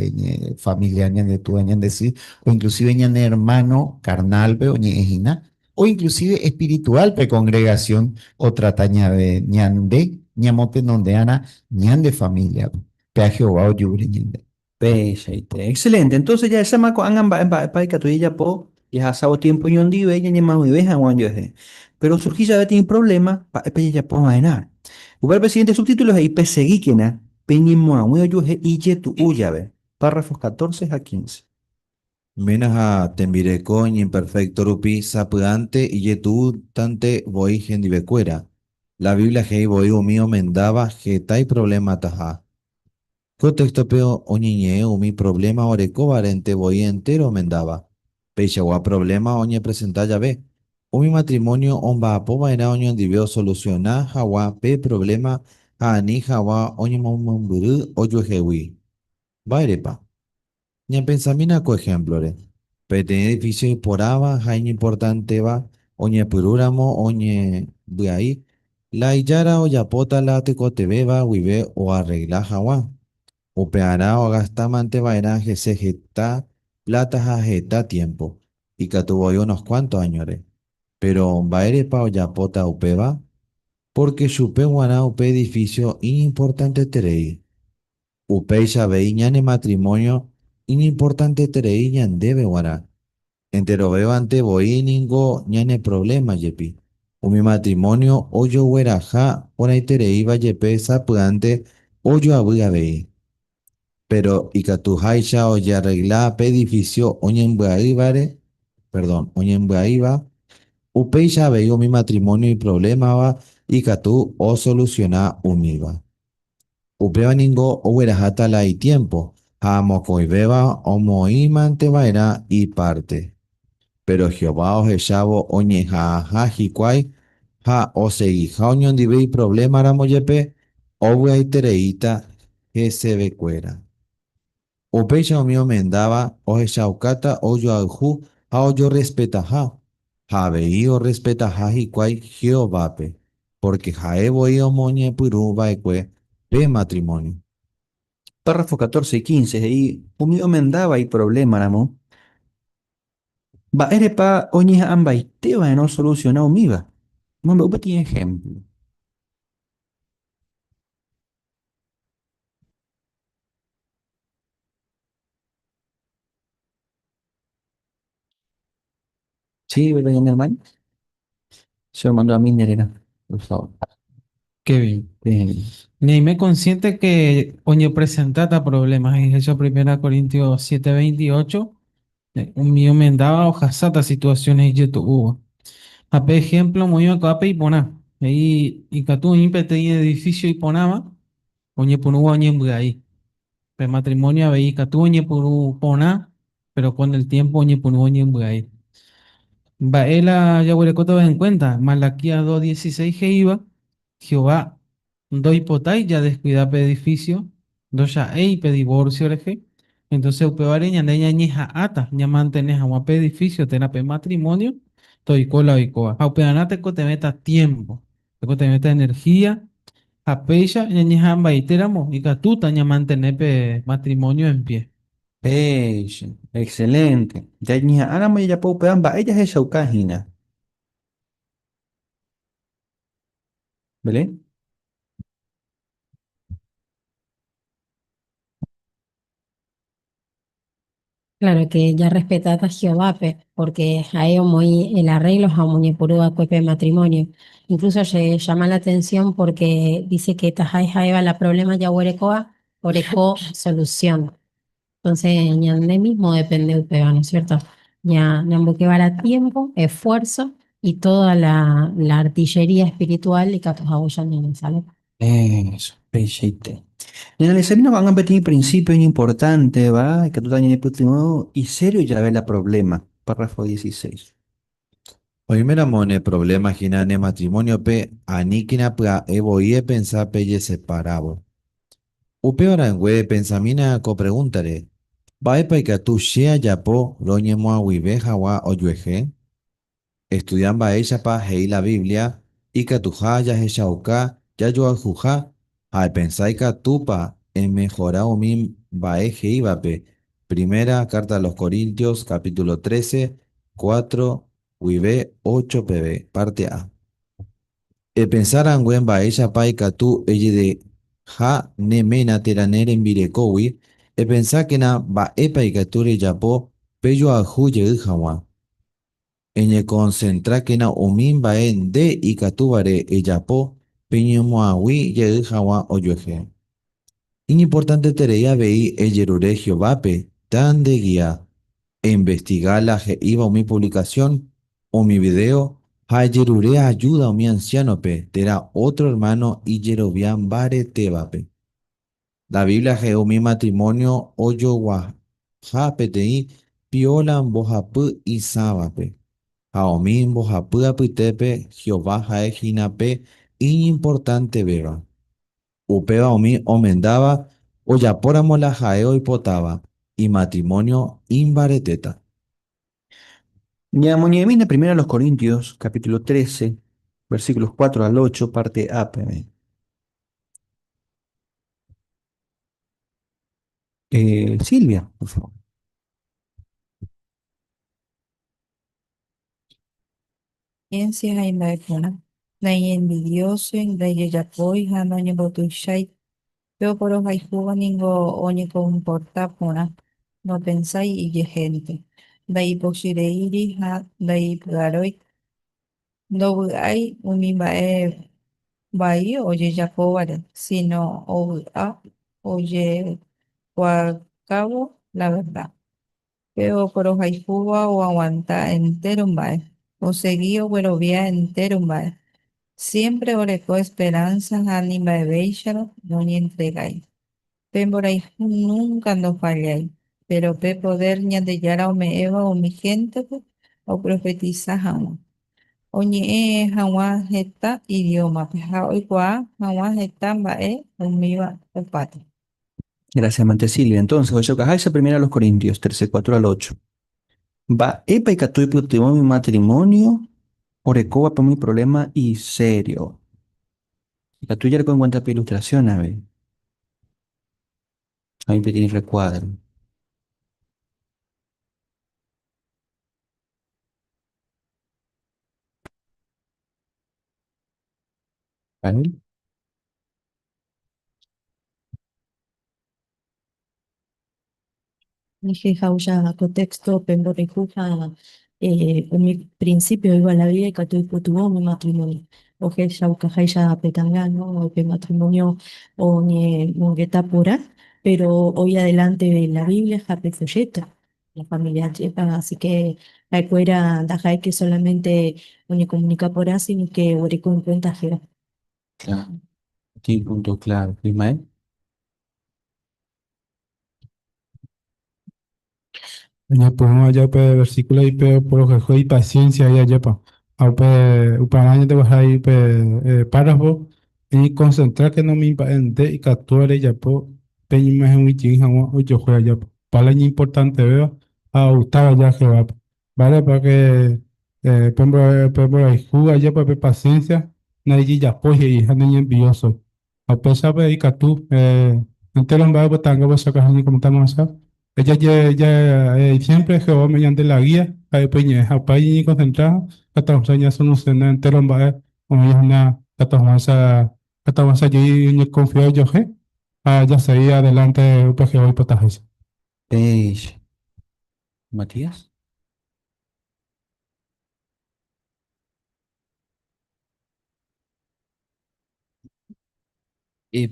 familia ñande túa, ñande sí, o inclusive ñande hermano carnal, pe, o ñejina, o inclusive espiritual, pe, congregación, otra taña de ñande, ñamote donde ana, ñande familia, pe a Jehová o yubre ñande. Excelente. Entonces ya esa maco angan ba ba pa que ya po y hasabo tiempo ñondi ve ña ñema muy veja Juan yo Pero surgí ya tiene problema pa pe ya po vaina. Uber presidente subtítulos ahí peseguiquena peñimo muy yo y tu uyabe. Párrafos 14 a 15. Menas a tembireko imperfecto rupi sapuante y yetu tante voy gendibecuera. La Biblia hei voy mío mendaba getai problema taja. Contexto peo oñiñe umi problema oreko varente voy entero mendaba. Peixagua problema oñe presenta ya ve. Umi matrimonio omba apoba era oño andiveo soluciona jawa pe problema ani jawa oñe momburu oyojewi. Vairepa. Ña pensamina ko ejemplo re. Pe edificio poraba jain importante va oñe purúramo oñe buai. La illara o yapota la tecotebeba wibe o arregla jawa. O peará o gastamante vaerá jeta plata jeta tiempo. Y que tuvo unos cuantos años. Pero vaerepa o yapota upeba, porque supe guaná upe edificio importante terei. Upe isabei ñane matrimonio inimportante terei ñandebe guará. Entero veo ante voy ningo ñane problema yepi. Umi matrimonio oyo gueraja por ahí terei va yepe sapuante oyo abui abei. Péro ikatuháicha ojearregla pe edifísio oñembyaívare, perdón, oñembyaíva, upéicha avei umi matrimónio iprovlémava ikatu osolusiona umíva. Upéva ningo ogueraháta la itiémpo ha mokõivéva omoĩmante va'erã ipárte. Péro Jehová ohechávo oñeha'ãha hikuái ha osegiha oñondive iprovlémaramo jepe, ovy'aitereíta hesevekuéra. Upéicha umi omendáva ohechaukáta ojoayhu ha ojorrespetaha, ha avei orrespetaha hikuái Jehovápe, pórke ha'e voi omoñepyrũ va'ekue pe matrimónio. Párrafo 14 y 15 he'i umi omendáva iprovlémaramo, mba'érepa oñeha'ãmbaite va'erã osolusiona umíva. Emombe'u peteĩ ehémplo. Sí, ¿verdad, mi hermano? Se lo mandó a mí, Nerena, por favor. Kevin. Bien. Ñaime consciente que oñepresentata problemas en Hechos 1 Corintios 7:28, umi omendáva ohasáta situaciones ijetu'úva. Ha pe ejemplo omoĩva ko'ápe iporã. He'i ikatu oĩ peteĩ edificio iporãva oñepyrũva oñembyai. Pe matrimonio avei ikatu oñepyrũ porã, pero con el tiempo oñepyrũ oñembyai. Mba'e la jaguerekótava en cuenta? Malaquías 2:16 he'íva, Jehová ndoipotái jadescuida pe edificio, ndocha'éi pe divorcio rehe, entonces upévare ñande ñañeha'ãta ñamantene hag̃ua pe edificio térã pe matrimonio toiko la oikóva. Ha upearã tekotevẽta tiempo, tekotevẽta energía, ha péicha ñañeha'ãmbaitéramo ikatúta ñamantene pe matrimonio en pie. Péicha, excelente. Jañeha'ãramo jajapo upéva mba'e jahechauka hína. Belén? Claro que ya respetata Jehovápe, porque ha'e omoĩ el arreglo ha omoñepyrũ va'ekue pe matrimonio. Incluso se llama la atención porque dice que taha'e ha'éva la problema jaguerekóva oreko solución. Entonces, ñande mismo depende upéva, ¿no es cierto? Ya ñamboykevarã tiempo, esfuerzo y toda la, la artillería espiritual ikatu haguéicha ñanesale. Eso, peichaite. Ñaanalisamína ko'ág̃a peteĩ principio iñimportánteva ikatúta ñañepytyvõ isério jave la problema, párrafo 16. Oiméramo ne provléma hína ne matrimóniope, aníkena pya'e voi epensa pejeseparávo. Upéva rangue epensamína ko pregúntare, Mba'épa ikatu che ajapo roñemoag̃uive hag̃ua ojuehe? Estudia mba'éichapa he'i la Biblia ikatuha jahechauka jajoayhuha ha epensa ikatúpa emehora umi mba'e he'ívape Primera kárta a los Corintios capítulo trece, cuatro guive ocho peve, párte A. Epensa rangue mba'éichapa ikatu ejedeha ne ména térã ne rembirekógui, epensákena mba'épa ikatu rejapo pejoayhu jey hag̃ua. Eñekonsentrákena umi mba'e nde ikatúvare ejapo peñemoag̃ui jey hag̃ua ojuehe. Iñimportanteterei avei ejerure Jehovápe tandegia, einvestiga la he'íva umi puvlikasión, umi vidéo ha ejerure ajúda umi ansiánope térã ótro ermáno ijerovia mbaretévape. La Biblia he'i umi matrimónio ojoguaha peteĩ pióla mbohapy isãvape, ha umi mbohapy apytépe Jehová ha'e hína pe iñimportantevéva. Upéva umi omendáva ojapóramo la ha'e oipotáva, imatrimónio imbaretéta. Ñamoñe'ẽmína Primera a los Corintios, capítulo 13, versículos 4 al 8, parte A peve. Silvia, por favor. Paciencia ha imba'eporã, naiñenvidiósoi, ndaijejapói ha noñembotuichái. Pe oporohayhúva ningo oñekomporta porã, nopensái ijehénte, ndaipochyreíri ha ndaipy'arói. Ndovy'ái umi mba'e vai ojejapóvare, síno ovy'a. oikuaakávo la verda. Pe oporohayhúva oaguanta entéro mba'e, osegi oguerovia entéro mba'e. Siémpre oreko esperánsa ha ni mba'evéicharõ noñentregái. Pe mborayhu núnka ndofallái, péro pe podér Ñandejára ome'ẽva umi héntepe oprofetisa hag̃ua, oñe'ẽ hag̃ua heta idiómape ha oikuaa hag̃ua heta mba'e umíva opáta. Gracias, Mante Silvia. Entonces, ohechaukahaicha primera a los Corintios 13, 4 al 8. Mba'épa ikatu oipytyvõ umi matrimonio orekóvape umi problema isério? Ikatu jareko en cuenta pe ilustración avei. Oĩ peteĩ recuadro. Rafael. Jehauja ko texto pe mborayhu ha umi principio oĩva la Biblia ikatu oipytyvõ umi matrimonio. Ohechaukaháicha pe ta'anga, no, pe matrimonio oñemongeta porã, pero oĩ adelante la Biblia ha pe folleto la familia jepa, así que ha'ekuéra ndaha'éi que solamente oñecomunica porã, sino que oguereko en cuenta Jehová. Claro. Tiene un punto claro. Ismael. Oñepyrũ aja upe versículo ipe oporohayhu ipaciencia he'i ajépa. Ha upe upearã ñandeguahái upe párrafo, eñeconcentrákena umi mba'e nde ikatúva rejapo peñemoheg̃uijey hag̃ua ojohu ajápa. Opa la iñimportantevéva ha ogustáva aja Jehovápe. Mba'érepa ke pe mborayhu ajépa pe paciencia ndaijejapói he'i ha naiñenviósoi. Ha upéichape ikatu entéro mba'e opytánga ohechakuaa ñakomentáma hag̃ua. Siémpre Jehová ome'ẽ ñande la gía ha'e upe iñe'ẽ ha upéi ñañekonsentra katu hag̃ua ñasolusiona entéro mba'e oĩ hína katu hag̃uáicha jey ñakonfia ojoehe ha jasegi adelánte upe Jehová oipotaháicha. Péicha. Matías?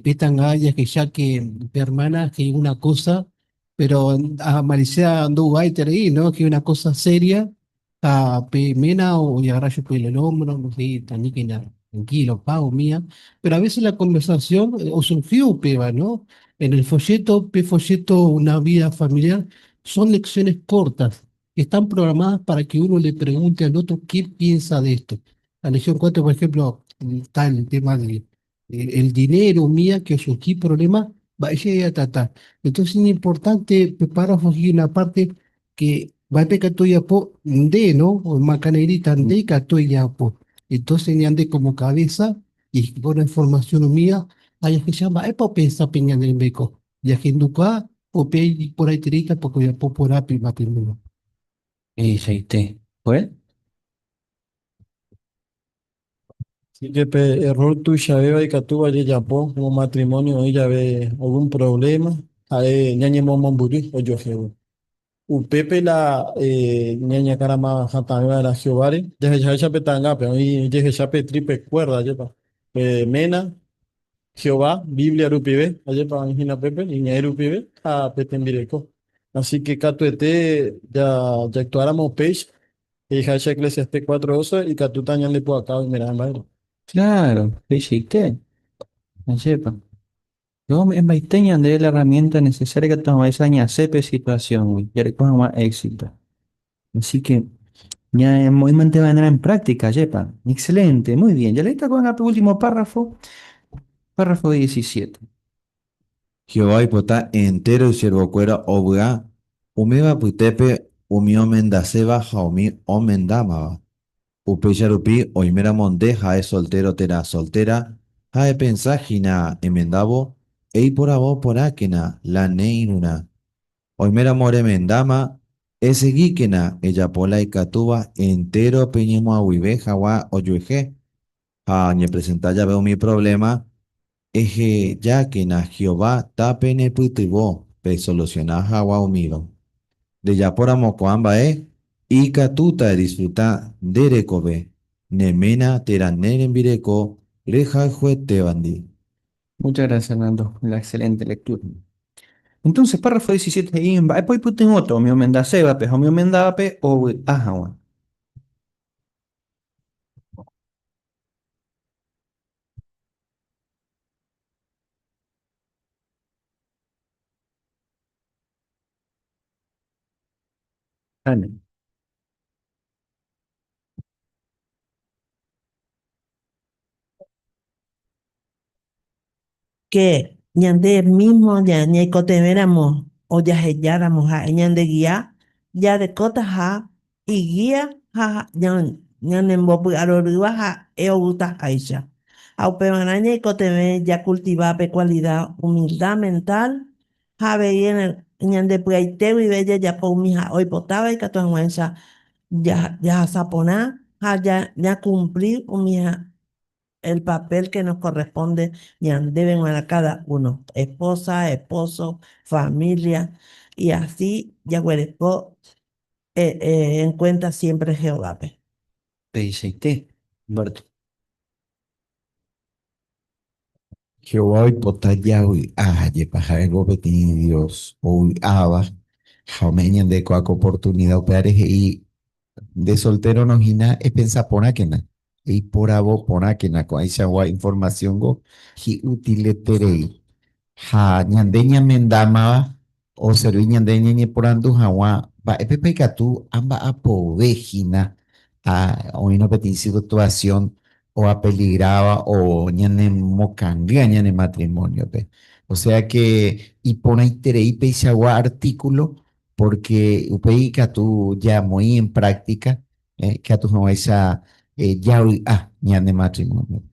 Petanga jahecha que pe hermana que una cosa, pero a Maricea ndoguaiterei, ¿no? Que una cosa seria, a pe mena o agarra chupe el hombro, no sé, taníkena, tranquilo, pago mía, pero a veces la conversación o surgió upéva, ¿no? En el folleto, pe folleto Una vida familiar, son lecciones cortas que están programadas para que uno le pregunte al otro qué piensa de esto. La lección 4, por ejemplo, está el tema de el dinero mía que surgí problema, vaya a tratar. Entonces es importante preparar una parte que va a pecar po de, ¿no? O macanerita de po. Entonces ni ande como cabeza y con la información mía, hay que se llama, epa pensa peña del meco. Y ajenduca, o pe por ahí tirita, porque ya po por api matrimonio. Peichaite. Joel? Así que pe error tuichavéva ikatúva jajapo como matrimonio oĩ jave algún problema ha'e ñañemomombyry ojoehegui. Upépe la ñañakarama hatãve va'erã Jehováre, jahechaháicha pe ta'angápe, oĩ jehecha pe triple cuerda, ajépa, pe ména, Jehová, Biblia rupive, ajépa oĩ hína pépe, iñe'ẽ rupive ha pe tembireko. Así que katuete ja'actuáramo upéicha, He'iháicha Eclesiastés 4:12, ikatúta ñandepu'aka oimeraẽ mba'ére. Claro, peichaite. Ajépa. Jehová ome'ẽmbaite ñandéve la herramienta necesaria ikatu hag̃uáicha ñasẽ pe situasióngui, jareko hag̃ua éxito. Así que ñamoĩmante va'erã en práctica, ajépa. Excelente, muy bien. Jaleíta ko'ág̃a pe último párrafo, párrafo 17. Jehová oipota entéro isiervokuéra ovy'a, umíva apytépe umi omendaséva ha umi omendámava. Upéicha rupi oiméramo nde ha'e soltéro térã soltéra ha epensa hína emendávo, eiporavo porãkena la ne irũrã. Oiméramo remendáma, esegíkena ejapo la ikatúva entéro peñemoag̃uive hag̃ua ojuehe ha oñepresenta jave umi provléma, Ehejákena Jehová tapenepytyvõ pesolusiona hag̃ua umíva. Rejapóramo ko'ã mba'e, ikatúta edisfruta nde rekove, ne ména térã ne rembireko rehayhuetévandi. Muchas gracias, Nando, la excelente lectura. Entonces, párrafo 17 he'i, Mba'épa oipytyvõta umi omendasévape ha umi omendávape ovy'a hag̃ua? Ana. Que ñande mismo ñaikotevẽramo o jahejáramo ha'e ñande guía, jarekótaha iguía ha ñanembopy'arorýva ha'e ogutaháicha. Ha upevarã ñaikotevẽ jacultiva pe cualidad humildad mental ha avei ñande py'aite guive jajapo umi ha'e oipotáva ikatu hag̃uáicha jahasa porã ha ñakumpli umi el papel que nos corresponde ñandéve g̃uarã cada uno, esposa, esposo, familia, y así jaguereko en cuenta siempre Jehovápe. Peichaite, Humberto. Jehová oipota javy'a, ajépa ha'éngo peteĩ Dios ovy'áva ha ome'ẽ ñande ko'ã ko oportunida. Upévare he'i, Nde soltérorõ hína epensa porãkena, eiporavo porãkena ko'ãichagua informasióngo hi'utileterei. Ha ñande ñamendámava oservi ñande ñañeporandu hag̃ua mba'épepa ikatu amba'apove hína oĩrõ peteĩ situasión oapeligráva o ñanemokangýva ñane matrimóniope. Osea ke iporãiterei peichagua artíkulo pórke upéi ikatu jamoĩ en práktika ikatu hag̃uáicha javy'a ñane matrimóniope.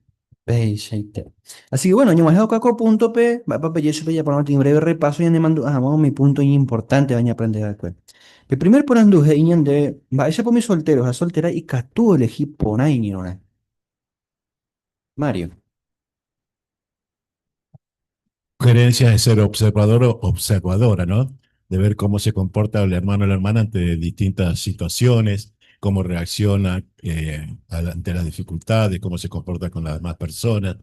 Peichaite. Así que bueno, ñag̃uahẽ oka ko púntope, mba'épa peje chupe japorã peteĩ breve repaso ñanemandu'a hag̃ua umi punto iñimportánteva ñaaprende va'ekue. Pe primer porandu he'i ñande mba'éichapa umi soltéro ha soltéra ikatu oelehi porã iñirũrã. Mario. Sugerencia es ser observador o observadora, ¿no? De ver cómo se comporta el hermano o la hermana ante distintas situaciones, cómo reacciona ante las dificultades, cómo se comporta con las demás personas.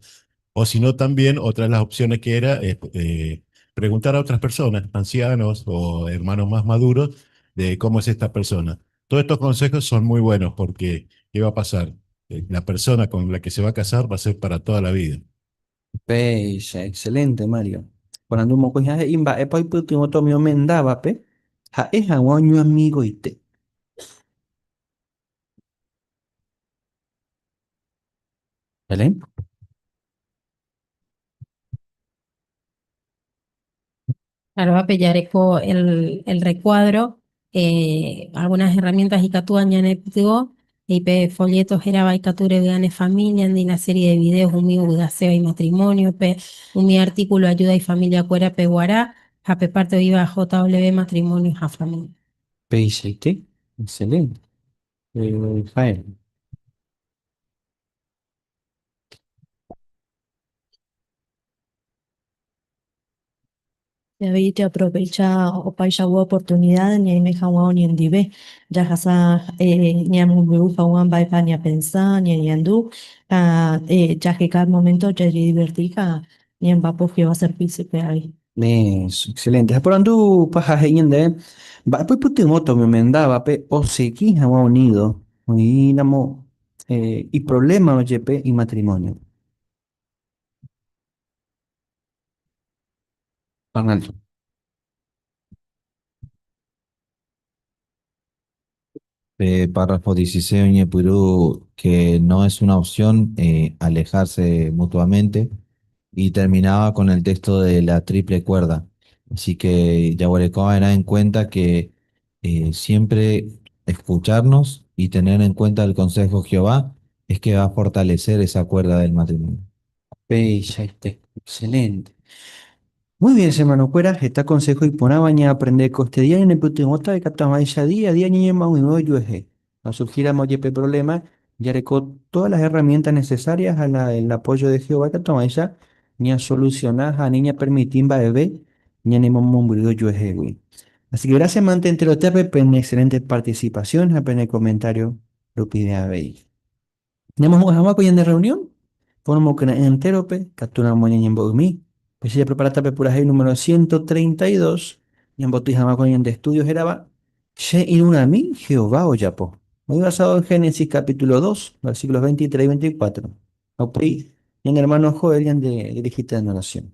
O si no, también otra de las opciones que era es preguntar a otras personas, ancianos o hermanos más maduros, de cómo es esta persona. Todos estos consejos son muy buenos porque, ¿qué va a pasar? La persona con la que se va a casar va a ser para toda la vida. Péicha, excelente Mario. Porandu mokõiha he'i mba'épa oipytyvõta umi omendávape ha'e hag̃ua oñoamigoite. Belén. Claro, ápe jareko el, el recuadro, eh, algunas herramientas ikatúva ñanepytyvõ, he'i pe folleto hérava Ikatu revy'a ne familia-ndi, la serie de videos umi ovy'aséva imatrimonio-pe, umi artículo ayuda ifamiliakuérape guarã ha pe parte oĩva JW Matrimonio ha Familia. Peichaite, excelente. Eh, Jael. Avei jaaprovecha opaichagua oportunidad ñaime hag̃ua oñondive, jahasa ñamombe'u hag̃ua mba'épa ñapensa, ñañandu ha jaheka momento jajediverti ha ñamba'apo Jehová servicio-pe avei. Eso, excelente. Ha porandu paha he'i ñandéve, mba'épa oipytyvõta umi omendávape osegi hag̃ua unido oĩramo iprovlémarõ jepe imatrimonio? Arnaldo. Pe párrafo 16 oñepyrũ que no es una opción alejarse mutuamente y terminaba con el texto de la triple cuerda. Así que jaguerekova'erã en cuenta que siempre escucharnos y tener en cuenta el consejo de Jehová es que va a fortalecer esa cuerda del matrimonio. Peichaite, excelente. Muy bien, hermanokuéra, heta consejo iporãva ñaaprende ko este día ñanepytyvõta ikatu hag̃uáicha día a día ñañemoag̃uive ojuehe. Ha surgíramo jepe problema, jareko todas las herramientas necesarias ha la el apoyo de Jehová ikatu hag̃uáicha ñasoluciona ha ani ñapermiti mba'eve ñanemomombyry ojuehegui. Así que gracias mante enterotéape pene excelente participación ha pene comentario rupive avei. Ñamohu'ã hag̃ua ko ñane reunión, poromokyre'ỹ entérope, katu ramo ñañembo'ymi. Péicha japreparáta pe purahéi número 132 ñamboty hag̃ua ko ñande estudio hérava Che irũrãmi Jehová ojapo. Oĩ basado en Génesis capítulo 2, versículos 23 y 24. Ha upéi ñane hermano Joel ñande dirigíta en oración.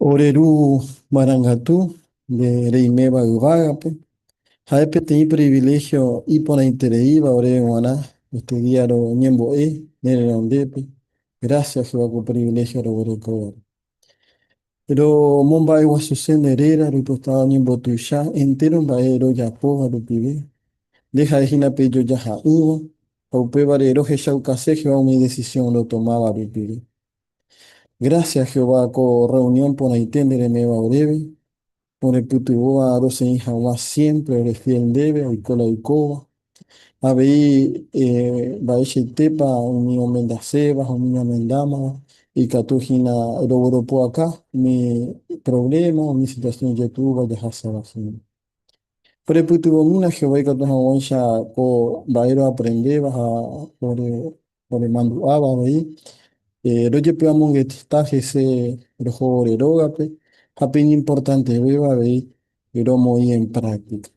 Ore Ru marangatu, nde reiméva yvágape, ha'e peteĩ priviléhio iporãitereíva oréve g̃uarã estudia roñembo'e ne renondépe. Grásia Jehová ko priviléhio roguerekóvare. Romomba'eguasuse nde réra roipotáva oñembotuicha entéro mba'e rojapóva rupive. Nde ha'e hína pe ijojaha'ỹva, ha upévare rohechaukase Jehová umi desisión rotomáva rupive. Grásia Jehová ko rreunión porãite nde reme'ẽva oréve, orepytyvõva roseĩ hag̃ua siémpre ore fiél ndéve oiko la oikóva. Avei mba'eichaitépa umi omendaséva ha umi ñamendámava ikatu hína rogueropu'aka umi provléma, umi situasión ijetu'úva jahasáva hína. Orepytyvõmína Jehová ikatu hag̃uáicha ko mba'e roaprendéva ha ore oremandu'áva avei, rojepy'amongeta hese roho ore rógape ha pe iñimportantevéva avei romoĩ en práctica.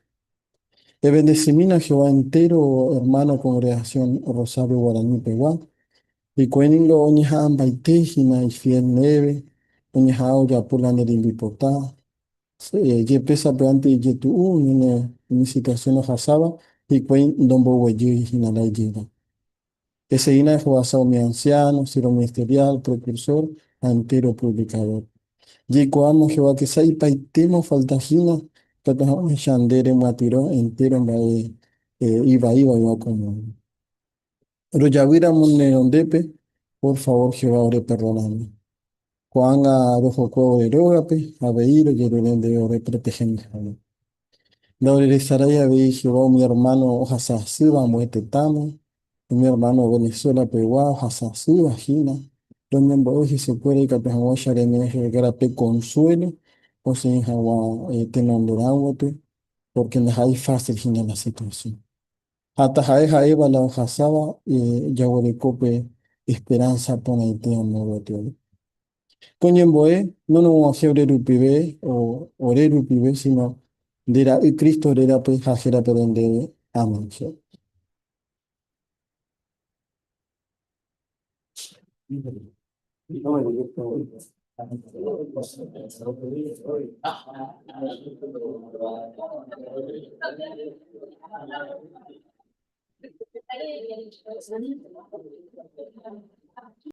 Evendesimína Jehová entéro ermáno kongregasión Rosario Guaraní pegua. Hikuái ningo oñeha'ãmbaite hína ifiél ndéve, oñeha'ã ojapo la ne rembipota. Jepe sapy'ánte ijetu'u umi situasión ohasáva, hikuái ndomboguejýi hína la ijyva. Esegína ehovasa umi ansiáno, siervo ministeriál, prekursór ha entéro puvlikadór. Jaikuaáma Jehová che sa'ipaitéma ofalta hína ikatu hag̃uáicha nde remyatyrõ entéro mba'e ivaíva oĩva ko múndo. Rojavýramo ne renondépe, por favór Jehová oreperdonami. Ko'ág̃a rohokue ore rógape, avei rojerure ndéve ore protehemi hag̃ua. Ndaoreresarái avei Jehová umi ermáno ohasa asýva ambue tetãme, umi ermáno Venezuela pegua ohasa asýva hína, roñembo'e hesekuéra ikatu hag̃uáicha reme'ẽ chupekuéra pe konsuélo osẽ hag̃ua tenonderãguape, pórke ndaha'éi fásil hína la situasión. Ha taha'e ha'éva la ohasáva jaguereko pe esperánsa porãite amógueteve. Ko ñembo'e no nog̃uahẽ ore rupive o ore rupive, sino nde Ra'y Cristo rérape ha hérape ore ndéve. Amén.